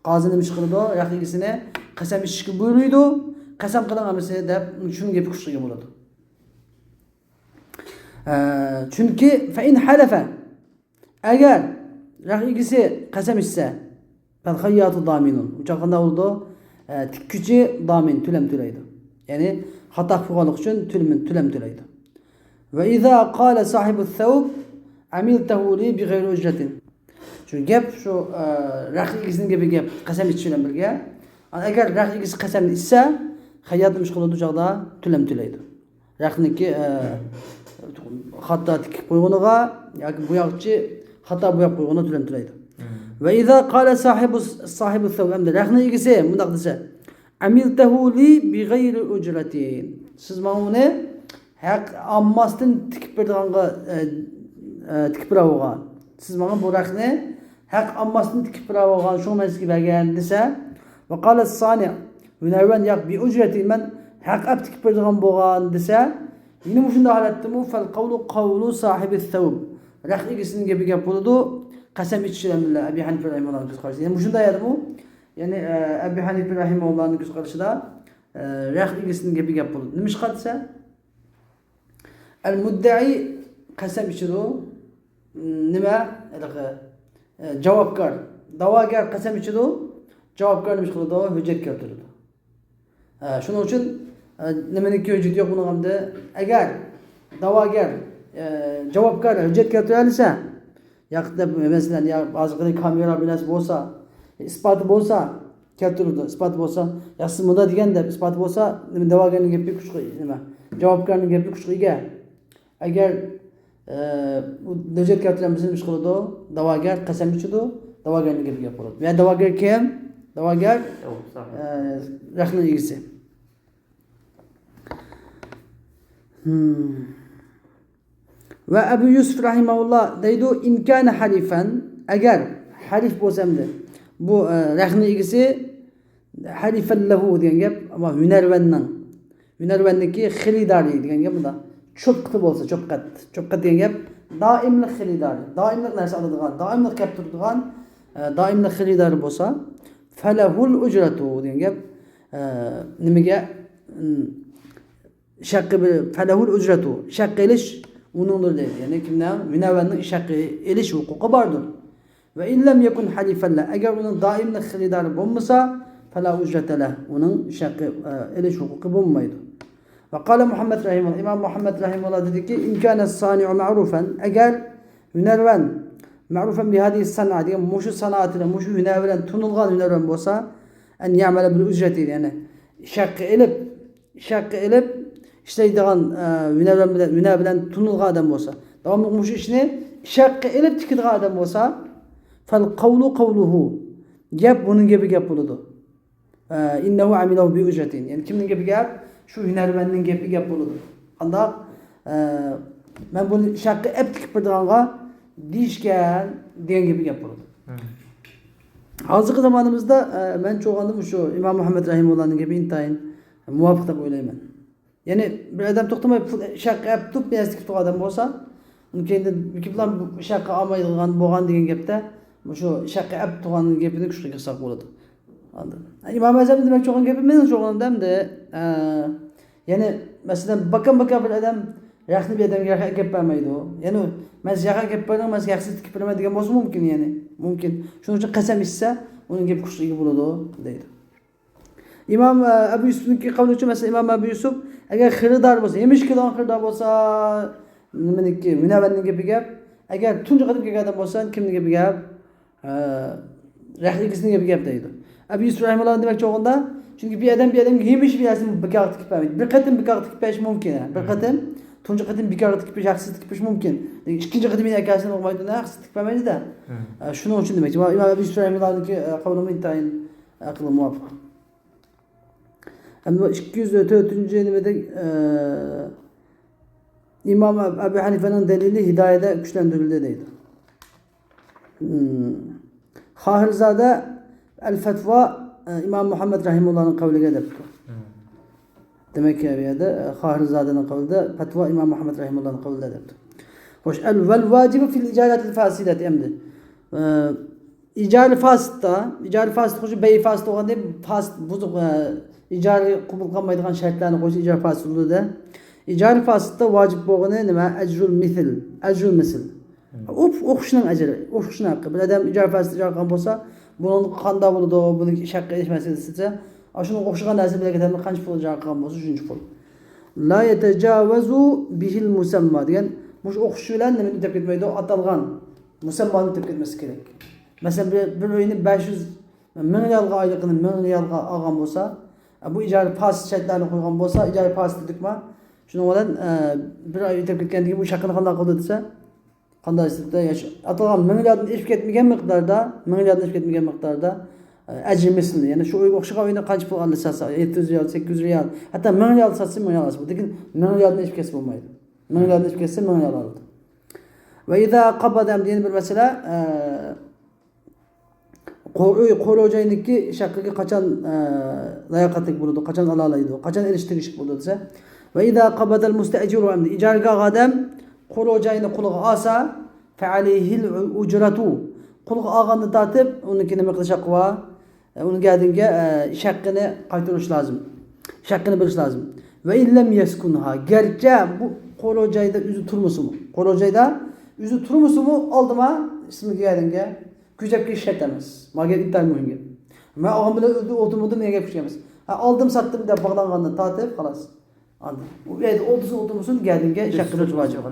قازى نېمە ئىش قىلىدۇ؟ رەخت ئىگىسىنى قەسەم ئىچىشكە بۇيرۇيدۇ. قەسەم قىلىڭ ئەمىسە دەپ، شۇنىڭ گېپىگە ئۇچرىغان بولىدۇ. ئە، چۈنكى فإن حلف، ئەگەر رەخت ئىگىسى قەسەم ئىچسە، فالخياط ضامن، ئۇ چاغدا قانداق بولىدۇ؟ ئە، تىككۈچى دامىن، تۆلەم تۆلەيدۇ. يەنى خاتا قىلغانلىقى ئۈچۈن تۆلىمى، تۆلەم تۆلەيدۇ. وإذا قال صاحب الثوب عملته لي بغير أجرة. شۇ گەپ، شۇ، ئە، رەخت ئىگىسىنىڭ گېپى گەپ، قەسەم ئىچىش بىلەن بىرگە. ئەگەر رەخت ئىگىسى قەسەمنى ئىچسە، خەييات نېمە ئىش قىلىدۇ؟ ئۇ چاغدا تۆلەم تۆلەيدۇ. رەختنىڭكى، ئە، خاتا تىكىپ قويغىنىغا ياكى بوياقچى خاتا بوياپ قويغىنىغا تۆلەم تۆلەيدۇ. مم. وإذا قال صاحب، صاحب الثوب، ئەمدى رەختنىڭ ئىگىسى مۇنداق دېسە، عملته لي بغير أجرة، سىز ماڭا ئۇنى ھەق ئالماستىن تىكىپ بېرىدىغانغا، ئە، ئە، تىكىپ بېرەلىگەن. سىز ماڭا بۇ رەختنى ھەق ئالماستىن تىكىپ بېرەلىگەن، شۇڭا مەن سىزگە بەرگەن دېسە، وقال الصانع، ھۈنەرۋەن، ياق، بىئۇجرەتى، مەن ھەق ئەپ تىكىپ بېرىدىغان بولغان دېسە، يەنە مۇشۇنداق ھالەتتىمۇ، فالقول قول صاحب الثوب، رەخت ئىگىسىنىڭ گېپى گەپ بولىدۇ، قەسەم ئىچىش بىلەن بىللە، ئەبى ھەنىفە رەھىمەھۇللاھنىڭ كۆز قارىشى. يەنە مۇشۇنداق يەردىمۇ، يەنى، ئە، ئەبى ھەنىفە رەھىمەھۇللاھنىڭ كۆز قارىشىدا، ئە، رەخت ئىگىسىنىڭ گېپى گەپ بولىدۇ. نېمىشقا دېسە، ئەل مۇددەئى قەسەم ئىچىدۇ. نېمە؟ ھېلىقى، ئە، جاۋابكار. دەۋاگەر قەسەم ئىچىدۇ. جاۋابكار نېمە ئىش قىلىدۇ؟ ھۆججەت كەلتۈرىدۇ. ئە، شۇنىڭ ئۈچۈن، ئە، نېمىنىڭكى ھۆججىتى يوق بۇنىڭ ئەمدى؟ ئەگەر دەۋاگەر، ئە، جاۋابكار ھۆججەت كەلتۈرەلىسە، ياق دەپ، مەسىلەن، يا ھازىرقىدەك كامېرا بىر نەرسە بولسا، ئىسپاتى بولسا، كەلتۈرىدۇ. ئىسپاتى بولسا، يا سىز مۇنداق دېگەن دەپ ئىسپاتى بولسا، نېمە، دەۋاگەرنىڭ گېپى كۈچكە، نېمە، جاۋابكارنىڭ گېپى كۈچكە ئىگە. ئەگەر، ئە، ئۇ ھۆججەت كەلتۈرەلمىسە نېمە ئىش قىلىدۇ؟ دەۋاگەر قەسەم ئىچىدۇ، دەۋاگەرنىڭ گېپى گەپ بولىدۇ. يا دەۋاگەر كىم؟ دەۋاگەر، ئە، رەختنىڭ ئىگىسى. ھىم. ۋە ئەبۇ يۈسۈف رەھىمەھۇللا دەيدۇ، إن كان حليفا، ئەگەر ھەلىف بولسا ئەمدى، بۇ، ئە، رەختنىڭ ئىگىسى، حليفا له دېگەن گەپ، ئەمما ھۈنەرۋەننىڭ، ھۈنەرۋەننىڭكى خېرىدارى دېگەن گەپ مۇنداق. چوپقىتى بولسا، چوپقەت. چوپقەت دېگەن گەپ، دائىملىق خېرىدارى. دائىملىق نەرسە ئالىدىغان، دائىملىق كەپ تۇرىدىغان، ئە، دائىملىق خېرىدارى بولسا، فله الأجرة دېگەن گەپ، ئە، نېمىگە، ئىم، ئىش ھەققى بىر، فله الأجرة، ئىش ھەققى ئېلىش ئۇنىڭدۇر دەيدۇ. يەنى كىمنىڭ؟ ھۈنەرۋەننىڭ ئىش ھەققى ئېلىش ھوقۇقى باردۇر. وإن لم يكن حليفا له، ئەگەر ئۇنىڭ دائىملىق خېرىدارى بولمىسا، فلا أجرة له، ئۇنىڭ ئىش ھەققى، ئە، ئېلىش ھوقۇقى بولمايدۇ. وقال محمد رحمه الله، ئىمام مۇھەممەد رەھىمەھۇللا دېدىكى، إن كان الصانع معروفا، ئەگەر ھۈنەرۋەن، معروفا بهذه الصنعة دېگەن مۇشۇ سانائەت بىلەن، مۇشۇ ھۈنەر بىلەن تونۇلغان ھۈنەرۋەن بولسا، أن يعمل بالأجرة، يەنى ئىش ھەققى ئېلىپ، ئىش ھەققى ئېلىپ ئىشلەيدىغان، ئە، ھۈنەرۋەن بىلەن، ھۈنەر بىلەن تونۇلغان ئادەم بولسا، داۋاملىق مۇشۇ ئىشنى ئىش ھەققى ئېلىپ تىكىدىغان ئادەم بولسا، فالقول قوله، گەپ ئۇنىڭ گېپى گەپ بولىدۇ. ئە، إنه عمله بأجرة، يەنى كىمنىڭ گېپى گەپ؟ شۇ ھۈنەرۋەننىڭ گېپى گەپ بولىدۇ. قانداق؟ ئە، مەن بۇنى شەققە ئەپ تىكىپ بېرىدىغانغا دېيىشكەن دېگەن گېپى گەپ بولىدۇ. ھازىرقى زامانىمىزدا، ئە، مەن چوغاندا مۇشۇ ئىمام مۇھەممەد رەھىمۇللانىڭ گېپى ئىنتايىن مۇۋاپىق دەپ ئويلايمەن. يەنى بىر ئادەم توختىماي پۇل شەققە ئەپ تۇرۇپ، نەرسە تىكىپ تۇرغان ئادەم بولسا، ئۇنىڭ كەينىدىن بىر كېپىلا شەققە ئالمايدىغان بولغان دېگەن گەپتە مۇشۇ شەققە ئەپ تۇرغان گېپىنى كۈچلۈك قىلساق بولىدۇ. ئاندىن ئىمام ئەزەمنىڭ دېمەكچى بولغان گېپى، مېنىڭ چوغاندا ئەمدى، ئە، يەنى مەسىلەن، باكام باكا بىر ئادەم رەخنە بىر ئادەمگە رەخنە ئەكەپ بەرمەيدۇ. يەنى مەن سىزگە رەخنە ئەكەپ بەردىم، مەن سىزگە ھەقسىز تىكىپ بېرىمەن دېگەن بولسا مۇمكىن، يەنى مۇمكىن. شۇنىڭ ئۈچۈن قەسەم ئىچسە، ئۇنىڭ گېپى كۈچلۈك بولىدۇ دەيدۇ. ئىمام، ئە، ئەبۇ يۈسۈپنىڭكى قەۋلى ئۈچۈن، مەسىلەن، ئىمام ئەبۇ يۈسۈپ، ئەگەر خېرىدار بولسا، ھەمىشە كېلىدىغان خېرىدار بولسا، نېمىنىڭكى، مۇنەۋۋەرنىڭ گېپى گەپ. ئەگەر تۇنجى قېتىم كەلگەن ئادەم بولسا، كىمنىڭ گېپى گەپ؟ ئە، رەخنە ئىگىسىنىڭ گېپى گەپ دەيدۇ. ئەبۇ يۈسۈپ رەھىمەھۇللا دېمەكچى بولغىنىدا، چۈنكى بىر ئادەم بىر ئادەمگە ھەمىشە بىر نەرسىنى بىكارغا تىكىپ بەرمەيدۇ. بىر قېتىم بىكارغا تىكىپ بېرىشى مۇمكىن. بىر قېتىم، تۇنجى قېتىم بىكارغا تىكىپ بېرىش، ھەقسىز تىكىپ بېرىش مۇمكىن. لېكىن ئىككىنچى قېتىم يەنە ئەكەلسە بولمايدۇ، ھەقسىز تىكىپ بەرمەيدۇ-دە. ئە، شۇنىڭ ئۈچۈن دېمەكچى. ئىمام ئەبۇ يۈسۈپ رەھىمەھۇللانىڭكى، ئە، قەۋلىمۇ ئىنتايىن ئەقىلگە مۇۋاپىق. ئەمدى بۇ ئىككى يۈز تۆتىنچى نېمىدە، ئە، ئىمام ئەبۇ ھەنىفەنىڭ دەلىلى ھىدايەدە كۈچلەندۈرۈلدى دەيدۇ. خاھىرزادە ئەل-فەتۋا، ئە، ئىمام مۇھەممەد رەھىمۇللانىڭ قەۋلىگە دەپتۇ. دېمەك، بۇ يەردە، ئە، خاھىرزادىنىڭ قەۋلىدە، پەتۋا ئىمام مۇھەممەد رەھىمۇللانىڭ قەۋلىدە دەپتۇ. خوش، ئەل، ۋەل ۋاجىبۇ فىل ئىجارەتىل فاسىدەتى ئەمدى. ئە، ئىجارە فاسىتتا، ئىجارە فاسىت خوش، بەي فاسىت بولغان دەپ، فاسىت بۇزۇق، ئە، ئىجارە قوبۇل قىلمايدىغان شەرتلەرنى قويسا ئىجارە فاسىت بولىدۇ-دە. ئىجارە فاسىتتا ۋاجىپ بولغىنى نېمە؟ ئەجرۇل مىسىل، ئەجرۇل مىسىل. ئوخ-، ئوخشىشنىڭ ئەجرى، ئوخشىشنىڭ ھەققى. بىر ئادەم ئىجارە فاسىتتا ئىجارە قىلغان بولسا، بۇنىڭ قانداق بولىدۇ، بۇنىڭ ئىش ھەققى ئېلىش مەسىلىسى دېسە، ئاشۇنىڭ ئوخشىغان نەرسە بىلەن كېتەمدۇ، قانچە پۇل ئىجارە قىلغان بولسا، شۇنچە پۇل. لا يەتەجاۋەزۇ بىھىل مۇسەمما دېگەن، مۇشۇ ئوخشىشى بىلەن نېمىنى ئۆتەپ كەتمەيدۇ؟ ئاتالغان مۇسەممانى ئۆتەپ كەتمەسلىك كېرەك. مەسىلەن، بىر، بىر ئۆينى بەش يۈز، مىڭ رىيالغا، ئايلىقىنى مىڭ رىيالغا ئالغان بولسا، بۇ ئىجارە پاسىت شەرتلەرنى قويغان بولسا، ئىجارە پاسىت دېدۇقما، شۇنىڭ بىلەن، ئە، بىر ئاي ئۆتەپ كەتكەندىن كېيىن بۇ ئىش ھەققىنى قانداق قىلدى دېسە، قانداق ئىشلىتىدۇ؟ ياش-، ئاتالغان مىڭ رىيالدىن ئېشىپ كەتمىگەن مىقداردا، مىڭ رىيالدىن ئېشىپ كەتمىگەن مىقداردا، ئە، ئەجرى مىسلى، يەنى شۇ ئوخشىغان ئۆينى قانچە پۇل ئالدى ساتسا، يەتتە يۈز رىيال، سەككىز يۈز رىيال، ھەتتا مىڭ رىيال ساتسا، مىڭ رىيال ئالسا، لېكىن مىڭ رىيالدىن ئېشىپ كەتسە بولمايدۇ. مىڭ رىيالدىن ئېشىپ كەتسە، مىڭ رىيال ئالىدۇ. ۋە ئىزا قابەدە، ئەمدى يەنە بىر مەسىلە، ئە، قو-، ئۆي، قورۇ جاينىڭكى ئىش ھەققىگە قاچان، ئە، لاياقەتلىك بولىدۇ، قاچان ئالالايدۇ، قاچان ئېلىشقا تېگىشلىك بولىدۇ دېسە، ۋە ئىزا قابەدەل مۇستەئجىرۇ، ئەمدى ئىجارىگە ئالغان ئادەم قورۇ جاينى قولىغا ئالسا، فەئەلەيھىل ئۇجرەتۇ، قولغا ئالغاندىن تارتىپ ئۇنىڭكى نېمە قىلىش ھەققى بار؟ ئۇنىڭ گەدىنىگە، ئە، ئىش ھەققىنى قايتۇرۇش لازىم. ئىش ھەققىنى بېرىش لازىم. ۋە ئىللەم يەسكۇنھا، گەرچە بۇ قورۇ جايدا ئۆزى تۇرمىسىمۇ، قورۇ جايدا ئۆزى تۇرمىسىمۇ، ئالدىما ئىسمىگە گەدىنىگە كۆچۈپ كېتىش شەرت ئەمەس. مانا گەپ ئىنتايىن مۇھىم گەپ. مەن ئالغان بىلەن ئۆلدى، ئولتۇرمىدىم دېگەن گەپ ئەمەس. ھە، ئالدىم، ساتتىم دەپ باغلانغاندىن تارتىپ، خالاس. ئاندىن ئۇ يەردە ئولتۇرسۇن، ئولتۇرمىسۇن، گەدىنىگە ئىش ھەققى بېرىش ۋاجىپ.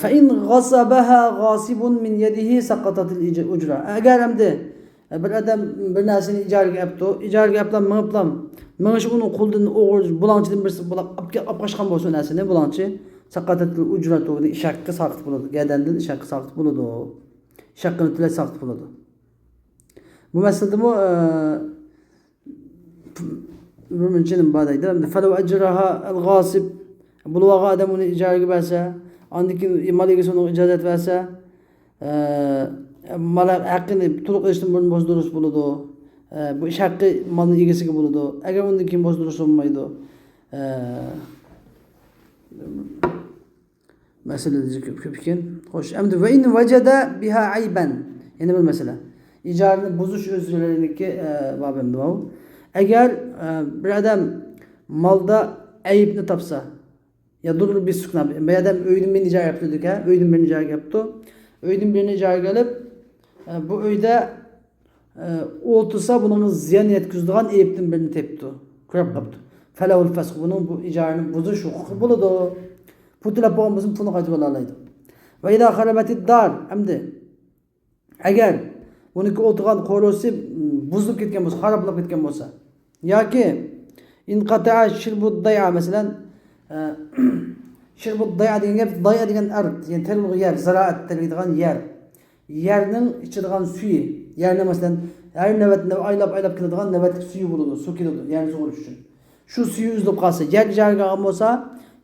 فَإِنْ غَصَبَهَا غَاصِبٌ مِنْ يَدِهِ سَقَطَتِ الْأُجْرَةُ. ئەگەر ئەمدى بىر ئادەم بىر نەرسىنى ئىجارىگە ئەپتۇ، ئىجارىگە ئەپلا مېڭىپلا، مېڭىشى ئۇنىڭ قولىدىن ئوغرى، بۇلاڭچىدىن بىرسى بۇلاپ ئاپ، ئاپ قاچقان بولسا نەرسىنى، بۇلاڭچى، سَقَطَتِ الْأُجْرَةُ، ئىش ھەققى ساقىت بولىدۇ، گەدەندىن ئىش ھەققى ساقىت بولىدۇ. ئىش ھەققىنى تۆلەش ساقىت بولىدۇ. بۇ مەسىلىدىمۇ، ئە، بىر مۇنچە نېمە بار دەيدۇ. فَلَوْ أَجَّرَهَا الْغَاصِبُ، بۇلىۋالغان ئادەم ئۇنى ئىجارىگە بەرسە، ئاندىن كېيىن مال ئىگىسى ئۇنىڭغا ئىجازەت بەرسە، ئە، مال ھەققىنى تولۇق ئېلىشتىن بۇرۇن بوزدۇرۇش بولىدۇ. ئە، بۇ ئىش ھەققى مالنىڭ ئىگىسىگە بولىدۇ. ئەگەر ئۇندىن كېيىن بوزدۇرۇش بولمايدۇ. ئە، مەسىلىلىرى كۆپ، كۆپ ئىكەن. خوش، ئەمدى ۋە ئىن ۋەجەدە بىھا ئەيبەن. يەنە بىر مەسىلە. ئىجارىنى بۇزۇش ئۆزلىرىنىڭكى، ئە، بابى ئەمدى ماۋۇ. ئەگەر، ئە، بىر ئادەم مالدا ئەيىبنى تاپسا، يەدۇررۇ بىسسۇكنە، بىر ئادەم ئۆيدىن بىرنى ئىجارىگە ئەپتۇ دېدۇق-ھە، ئۆيدىن بىرنى ئىجارىگە ئەپتۇ. ئۆيدىن بىرنى ئىجارىگە ئېلىپ، ئە، بۇ ئۆيدە ئولتۇرسا، بۇنىڭغا زىيان يەتكۈزىدىغان ئەيىبتىن بىرنى تېپىپتۇ، كۆرۈپ قاپتۇ. فەلەھۇل فەسخ، بۇنىڭ بۇ ئىجارىنى بۇزۇش ھوقۇقى بولىدۇ. پۇل تۆلەپ بولغان بولسا، پۇلنى قايتۇرۇپ ئالالايدۇ. ۋە ئىزا خەرەبەتىد دار، ئەمدى ئەگەر بۇنىڭكى ئولتۇرغان قورۇسى بۇزۇلۇپ كەتكەن بولسا، خارابلاپ كەتكەن بولسا، ياكى ئىنقەتەئە شىربۇد دەيئە، مەسىلەن، ئە، شىربۇد دەيئە دېگەن گەپ، دەيئە دېگەن ئەرد، يەنى تېرىلغۇ يەر، زىرائەت تېرىيدىغان يەر. يەرنىڭ ئىچىدىغان سۈيى، يەرنىڭ مەسىلەن، ھەر نۆۋەت، نۆۋەت، ئايلاپ، ئايلاپ كېلىدىغان نۆۋەتلىك سۈيى بولىدۇ، سۇ كېلىدۇ، يەرنى سۇغۇرۇش ئۈچۈن. شۇ سۈيى ئۈزۈلۈپ قالسا، يەر ئىجارىگە ئالغان بولسا،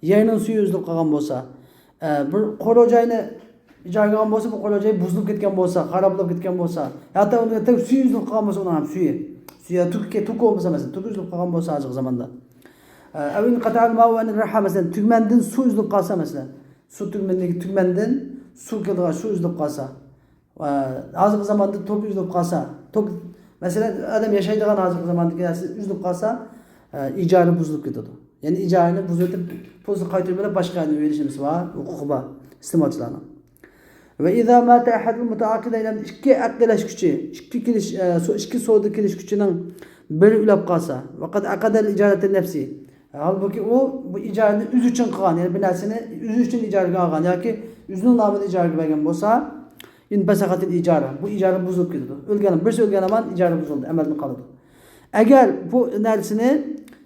يەرنىڭ سۈيى ئۈزۈلۈپ قالغان بولسا، ئە، بىر قورۇ جاينى ئىجارىگە ئالغان بولسا، بۇ قورۇ جاي بۇزۇلۇپ كەتكەن بولسا، خارابلاپ كەتكەن بولسا، ھەتتا ئۇنىڭ ھەتتا سۈيى ئۈزۈلۈپ قالغان بولسا، ئۇنىڭ ھەم سۈيى، سۈيى، توكى، توكى بولمىسا، مەسىلەن، توكى ئۈزۈلۈپ قالغان بولسا، ھازىرقى زاماندا. ئە، ئەۋ ئىنقەتەئەل مائۇ ئەنىر رەھا، مەسىلەن، تۈگمەندىن سۇ ئۈزۈلۈپ قالسا، مەسىلەن، سۇ تۈگمەندىكى، تۈگمەندىن سۇ كېلىدىغان سۇ ئۈزۈلۈپ قالسا، ۋە ھازىرقى زاماندا توك ئۈزۈلۈپ قالسا، توك، مەسىلەن، ئادەم ياشايدىغان ھازىرقى زاماندىكى نەرسە ئۈزۈلۈپ قالسا، ئە، ئىجارە بۇزۇلۇپ كېتىدۇ. يەنى ئىجارىنى بۇزۇۋېتىپ، پۇلسىز قايتۇرۇپ بېرىپ، باشقا يەردىن ئۆي ئېلىش نېمىسى بار، ھوقۇقى بار ئىستېمالچىلارنىڭ. ۋە ئىزا ماتا ئەھەدۇل مۇتەئاقىدەينى، ئىككى ئەقدلەشكۈچى، ئىككى كېلىش-، ئە، سو-، ئىككى سودا كېلىشكۈچىنىڭ بىرى ئۆلۈپ قالسا، ۋە قەد ئەقەدەل ئىجارەتە نەفسى، ھالبۇكى ئۇ بۇ ئىجارىنى ئۆزى ئۈچۈن قىلغان، يەنى بىر نەرسىنى ئۆزى ئۈچۈن ئىجارىگە ئالغان ياكى ئۆزىنىڭ نامىدا ئىجارىگە بەرگەن بولسا، ئىنپەسەخەتىل ئىجارە، بۇ ئىجارە بۇزۇلۇپ كېتىدۇ. ئۆلگەن، بىرسى ئۆلگەن ھامان ئىجارە بۇزۇلدى، ئەمەلدىن قالىدۇ. ئەگەر بۇ نەرسىنى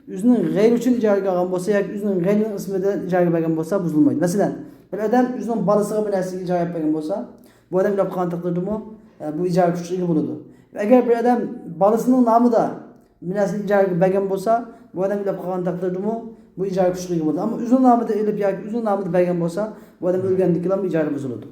ئۆزىنىڭ غەيرى ئۈچۈن ئىجارىگە ئالغان بولسا ياكى ئۆزىنىڭ غەيرىنىڭ ئىسمىدا ئىجارىگە بەرگەن بولسا، بۇزۇلمايدۇ. مەسىلەن، بىر ئادەم ئۆزىنىڭ بالىسىغا بىر نەرسىگە ئىجارە ئېلىپ بەرگەن بولسا، بۇ ئادەم ئۆلۈپ قالغان تەقدىردىمۇ، ئە، بۇ ئىجارە كۈچىگە ئىگە بولىدۇ. ئەگەر بىر ئادەم بالىسىنىڭ نامىدا بىر نەرسىنى ئىجارىگە بەرگەن بولسا، بۇ ئادەم ئۆلۈپ قالغان تەقدىردىمۇ بۇ ئىجارە كۈچىگە ئىگە بولىدۇ. ئەمما ئۆزىنىڭ نامىدا ئېلىپ ياكى ئۆزىنىڭ نامىدا بەرگەن بولسا، بۇ ئادەم ئۆلگەندىن كېيىنلا ئىجارە بۇزۇلىدۇ.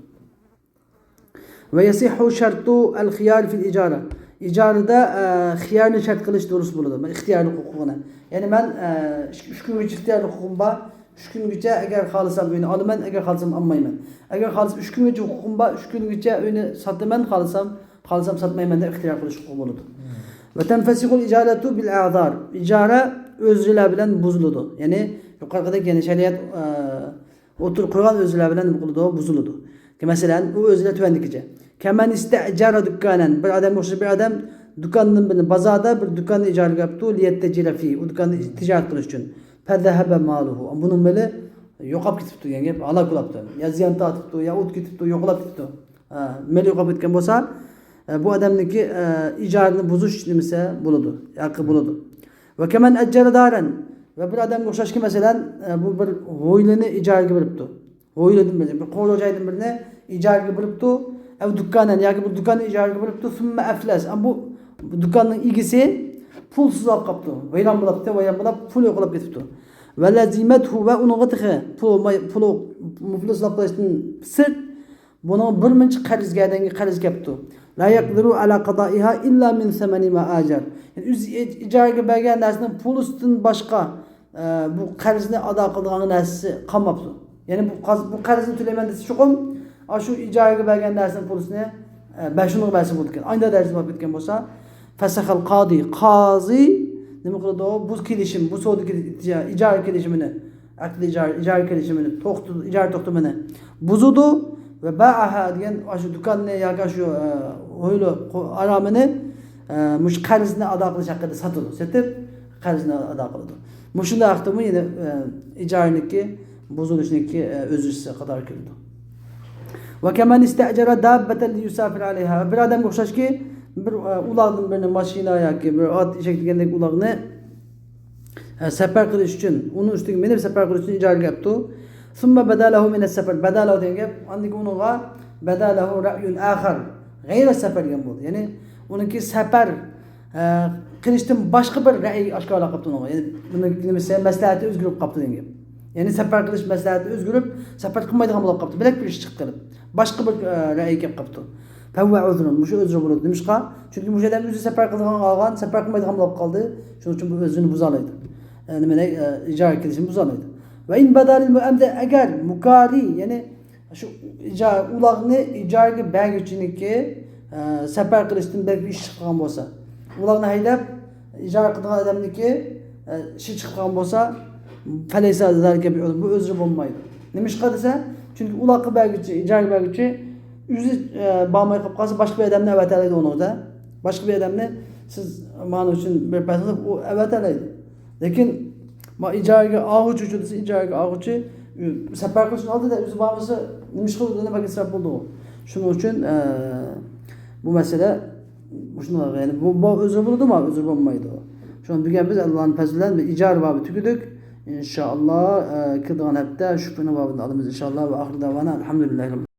ۋە يەسىھھۇ شەرتۇ ئەل خىيار فىل ئىجارە. ئىجارىدە، ئە، خىيارنى شەرت قىلىش دۇرۇس بولىدۇ. ئىختىيارلىق ھوقۇقىنى. يەنى مەن، ئە، ئۈچ، ئۈچ كۈنگىچە ئىختىيارلىق ھوقۇقۇم بار. ئۈچ كۈنگىچە ئەگەر خالىسام ئۆينى ئالىمەن، ئەگەر خالىسام ئالمايمەن. ئەگەر خالىسام ئۈچ كۈنگىچە ھوقۇقۇم بار، ئۈچ كۈنگىچە ئۆينى ساتىمەن، خالىسام، خالىسام ساتمايمەن دەپ ئىختىيار قىلىش ھوقۇقى بولىدۇ. ۋە تەنفەسىخۇل ئىجارەتۇ بىل ئەزار. ئىجارە ئۆزرىلەر بىلەن بۇزۇلىدۇ. يەنى يۇقىرىقىدەك، يەنى شەرىئەت، ئە، ئوتتۇرىغا قويغان ئۆزرىلەر بىلەن نېمە قىلىدۇ؟ بۇزۇلىدۇ. مەسىلەن، ئۇ ئۆزرە تۆۋەندىكىچە. كەمەن ئىستەئجارە دۇكانەن. بىر ئادەمگە ئوخشاش بىر ئادەم دۇكاندىن بىرنى، بازاردا بىر دۇكاننى ئىجارىگە ئاپتۇ، لىيەتتەجىرە فى، ئۇ دۇكاننى تىجارەت قىلىش ئۈچۈن. فەزەھەبە مالۇھۇ. بۇنىڭ مېلى يوقاپ كېتىپتۇ دېگەن گەپ، ھالاك بولاپتۇ. يا زىيان تارتىپتۇ، يا ئوت كېتىپتۇ، يوقىلاپ كېتىپتۇ. ھە، مېلى يوقاپ كەتكەن بولسا، ئە، بۇ ئادەمنىڭكى، ئە، ئىجارىنى بۇزۇش نېمىسى بولىدۇ، ھەققى بولىدۇ. ۋە كەمەن ئەججەرە دارەن. ۋە بىر ئادەمگە ئوخشاشكى، مەسىلەن، ئە، بۇ بىر ھويلىنى ئىجارىگە بېرىپتۇ. ھويلىدىن بىر، بىر قورۇ جايدىن بىرنى ئىجارىگە بېرىپتۇ. ئەۋ دۇكانەن، ياكى بىر دۇكاننى ئىجارىگە بېرىپتۇ. سۈممە ئەفلەس. ئەم بۇ دۇكاننىڭ ئىگىسى پۇلسىز بولۇپ قاپتۇ. ۋەيران بولاپتۇ، ۋەيران بولاپ پۇل يوقاپ كېتىپتۇ. ۋە لەزىمەتھۇ، ۋە ئۇنىڭغا تېخى پۇل، پۇل مۇپلىسلاپ قىلىشتىن سىرت، بۇنىڭ بىر مۇنچە قەرزگە، ئادەمگە قەرز كەپتۇ. لا يەقدىرۇ ئەلا قازائىھا ئىللا مىن سەمەنى ما ئاجەر. يەنى ئۆزى ئىجارىگە بەرگەن نەرسىنىڭ پۇلىسىدىن باشقا، ئە، بۇ قەرزنى ئادا قىلىدىغان نەرسىسى قالماپتۇ. يەنى بۇ قاز-، بۇ قەرزنى تۆلەيمەن دېسە چوقۇم، ئاشۇ ئىجارىگە بەرگەن نەرسىنىڭ پۇلىسىنى، ئە، بەشۇنىغا بەرسە بولىدىكەن. ئاينىدا دەرىجىدە بولۇپ كەتكەن بولسا، فەسەخەل قادى، قازى نېمە قىلىدۇ؟ بۇ كېلىشىم، بۇ سودا كېلىش-، ئىجارە كېلىشىمىنى، ئەقدى ئىجارە، ئىجارە كېلىشىمىنى توختىتىدۇ، ئىجارە توختىمىنى بۇزىدۇ ۋە باھا دېگەن ئاشۇ دۇكاننى ياكى شۇ، ئە، ھويلا، قو-، ئارامىنى، ئە، مۇشۇ قەرزنى ئادا قىلىش ھەققىدە ساتىدۇ. سېتىپ، قەرزنى ئادا قىلىدۇ. مۇشۇنداق ھەقتىمۇ يەنە، ئە، ئىجارىنىڭكى بۇزۇلۇشىنىڭكى، ئە، ئۆزرىسى قاتارى كېلىدۇ. ۋە كەمەن ئىستەئجەرە داببەتەن لىيۇسافىرە ئەلەيھا. بىر ئادەمگە ئوخشاشكى، بىر، ئە، ئۇلاغدىن بىرنى، ماشىنا ياكى بىر ئات، ئېشەك دېگەندەك ئۇلاغنى، ئە، سەپەر قىلىش ئۈچۈن، ئۇنىڭ ئۈستىگە مىنىپ سەپەر قىلىش ئۈچۈن ئىجارىگە ئەپتۇ. ثم بدا له من السفر. بدا له دېگەن گەپ، ئاندىن كېيىن ئۇنىڭغا بدا له رأي آخر غير السفر دېگەن بولدى. يەنى ئۇنىڭكى سەپەر، ئە، قىلىشتىن باشقا بىر رەئي ئاشكارىلاپ قاپتۇ ئۇنىڭغا. يەنى ئۇنىڭ نېمىسى، مەسلىھەتى ئۆزگىرىپ قاپتۇ دېگەن گەپ. يەنى سەپەر قىلىش مەسلىھەتى ئۆزگىرىپ، سەپەر قىلمايدىغان بولۇپ قاپتۇ. بۆلەك بىر ئىش چىقىپ قېلىپ، باشقا بىر، ئە، رەئىگە كېلىپ قاپتۇ. فهو عذر، مۇشۇ ئۆزرى بولىدۇ. نېمىشقا؟ چۈنكى مۇشۇ ئادەم ئۆزى سەپەر قىلىدىغان قالغان، سەپەر قىلمايدىغان بولۇپ قالدى. شۇنىڭ ئۈچۈن بۇ ئۆزرىنى بۇزالايدۇ. ئە، نېمە دەي، ئە، ئىجارە كېلىشىنى بۇزالايدۇ. وإن بدا للمؤمد، ئەگەر مۇكارى، يەنى شۇ ئىجا-، ئۇلاغنى ئىجارىگە بەرگۈچىنىڭكى، ئە، سەپەر قىلىشتىن بەك ئىش چىققان بولسا، ئۇلاغنى ھەيدەپ، ئىجارە قىلىدىغان ئادەمنىڭكى، ئە، ئىشى چىققان بولسا، فليس ذلك بعذر، بۇ ئۆزرى بولمايدۇ. نېمىشقا دېسە، چۈنكى ئۇلاغقا بەرگۈچى، ئىجارىگە بەرگۈچى ئۆزى، ئە، بارماي قېلىپ قالسا، باشقا بىر ئادەمنى ئەۋەتەلەيدۇ ئۇنىڭغا. باشقا بىر ئادەمنى، سىز مانا ئۈچۈن بىر پەرسەن دەپ، ئۇ ئەۋەتەلەيدۇ. لېكىن، ما ئىجارىگە ئالغۇچى ئۈچۈن دېسە، ئىجارىگە ئالغۇچى، ئۈ، سەپەر قىلىشنىڭ ئالدىدا ئۆزى بارمىسا، نېمە ئىش قىلىدۇ؟ دېمەك، ئىسراپ بولىدۇ. شۇنىڭ ئۈچۈن، ئە، بۇ مەسىلە مۇشۇنداق، يەنى بۇ، بۇ ئۆزرى بولىدۇ، ما ئۆزرى بولمايدۇ. شۇنى بۈگۈن بىز ئاللانىڭ پەزلى بىلەن بىر ئىجارە بابى تۈگىدۇق. ئىنشائاللا، ئە، كېلىدىغان ھەپتە شۇ بابىنى ئالىمىز، ئىنشائاللا. ۋە ئاخىر دەۋانا ئەلھەمدۇلىللاھى رەببىل